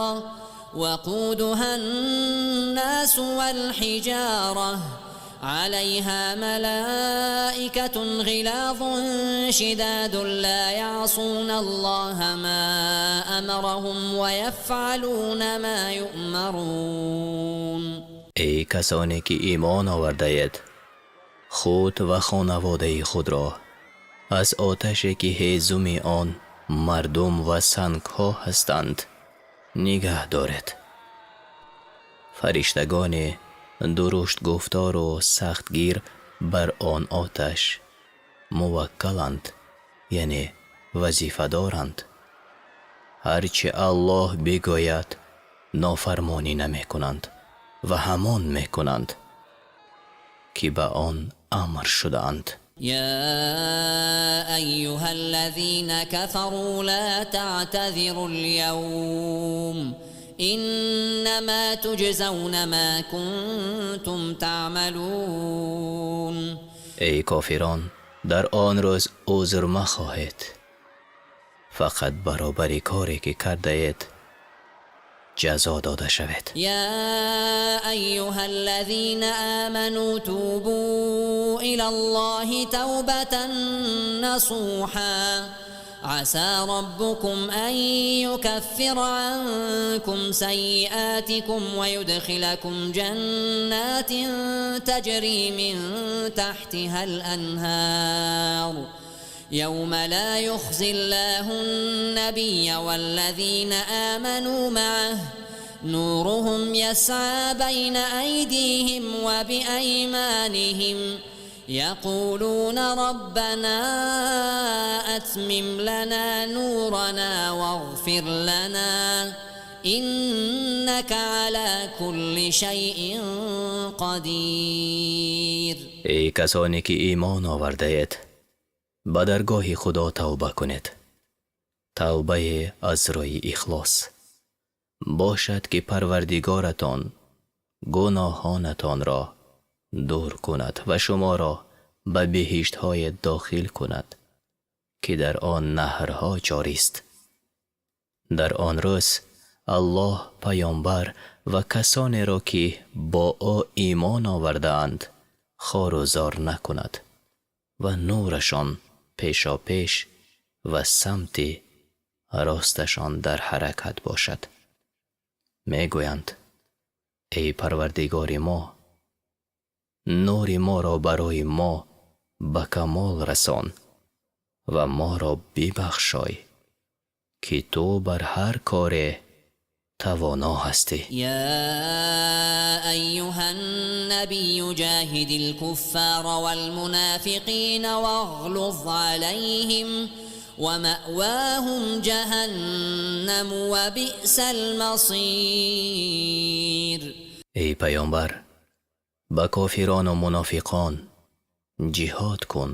وقودها الناس والحجارة عليها ملائكة غلاظ شداد لا يعصون الله ما أمرهم ويفعلون ما يؤمرون. Эй касоне ки имон овардаед, худ ва хонаводаи худро аз оташе ки ҳезуми он мардум ва сангҳо ҳастанд нигаҳ доред. Фариштагони дуруштгуфтору сахтгир бар он оташ муваккаланд, яъне вазифадоранд. Ҳар чи Аллоҳ бигӯяд, нофармонӣ намекунанд ва ҳамон мекунанд, ки ба он амр шудаанд. يا أيها الذين كفروا لا تعتذروا اليوم إنما تجزون ما كنتم تعملون. Эй кофирон, дар он рӯз узр махоҳед, фақат баробари коре ки кардаед ҷазо дода шавед. يا أيها الذين آمنوا توبوا إلى الله توبة نصوحا عسى ربكم أن يكفر عنكم سيئاتكم ويدخلكم جنات تجري من تحتها الأنهار يوم لا يخزي الله النبي والذين آمنوا معه نورهم يسعى بين أيديهم وبأيمانهم يقولون ربنا أتمم لنا نورنا واغفر لنا إنك على كل شيء قدير. Эй касоне ки имон овардаед, ба даргоҳи Худо тавба кунед, тавбае аз рӯи ихлос. Бошад ки Парвардигоратон гуноҳонатонро дур кунад ва шуморо ба биҳиштҳое дохил кунад, ки дар он наҳрҳо ҷорист. Дар он рӯз Аллоҳ паёмбар ва касонеро ки бо ӯ имон овардаанд хору зор накунад ва нурашон пешопеш ва самти росташон дар ҳаракат бошад. Мегӯянд: эй Парвардигори мо, нури моро барои мо ба камол расон ва моро бибахшой, ки ту бар ҳар коре тавоно ҳастӣ. يا أيها النبي جاهد الكفار والمنافقين واغلظ عليهم ومأواهم جهنم وبئس المصير. Эй паёмбар, ба кофирону мунофиқон ҷиҳод кун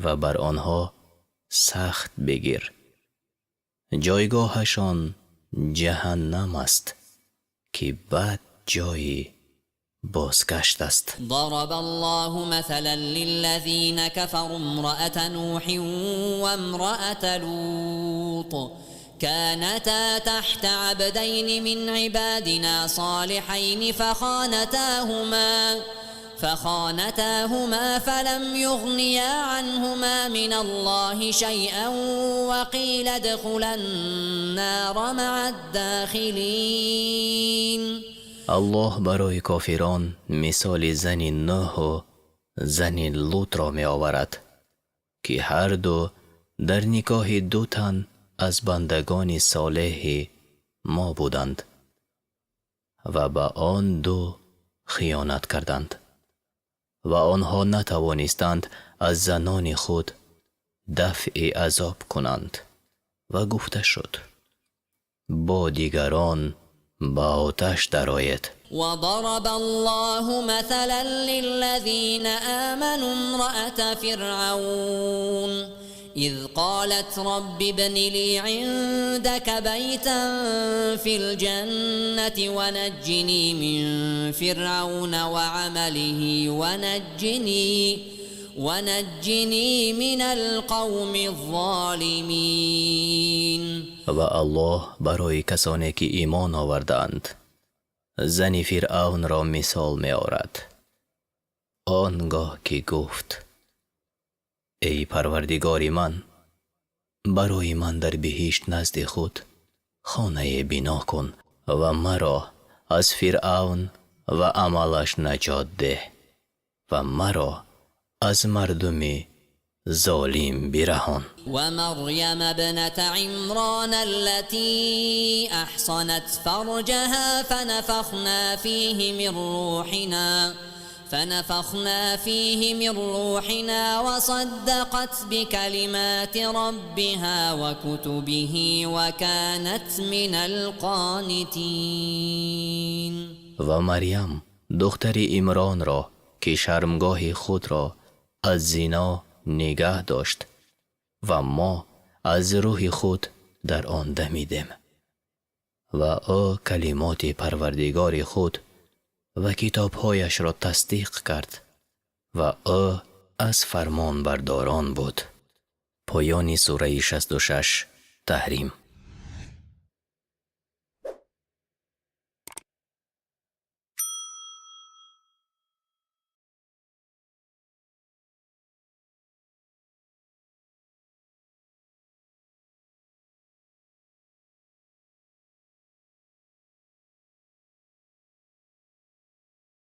ва бар онҳо сахт бигир. Ҷойгоҳашон ҷаҳаннам аст, ки бад ҷои бозгашт аст. ضرب الله مثلا للذين كفروا امرأة نوح وامرأة لوط. كانتا تحت عبدين من عبادنا صالحين فخانتاهما فلم يغنيا عنهما من الله شيئا وقيل ادخلا النار مع الداخلين. Аллоҳ барои кофирон мисоли зани Нӯҳу зани Лутро меоварад, ки ҳарду дар никоҳи ду тан аз бандагони солеҳи мо буданд ва ба он ду хиёнат карданд ва онҳо натавонистанд аз занони худ дафъи азоб кунанд ва гуфта шуд: бо дигарон ба оташ дароед. وضرب الله مثلا للذين آمنوا امرأة فرعون إذ قالت رب ابن لي عندك بيتا في الجنة ونجني من فرعون وعمله ونجني من القوم الظالمين. Ва Аллоҳ барои касоне ки имон овардаанд, зани Фиръавнро мисол меорад, он гоҳ ки гуфт: эй Парвардигори ман, барои ман дар биҳишт назди худ хонае бино кун ва маро аз Фиръавн ва амалаш наҷот деҳ ва маро аз мардуми золим бираҳон. ومريم ابنة عمران التي أحصنت فرجها فنفخنا فيه من روحنا وصدقت بكلمات ربها وكتبه وكانت من القانتين. Ва Марьям, духтари Имронро, ки шармгоҳи худро аз зино нигаҳ дошт ва мо аз рӯҳи худ дар он дамидем ва ӯ калимоти Парвардигори худ ва китобҳояшро тасдиқ кард ва ӯ аз фармонбардорон буд. Поёни сураи 66, Таҳрим.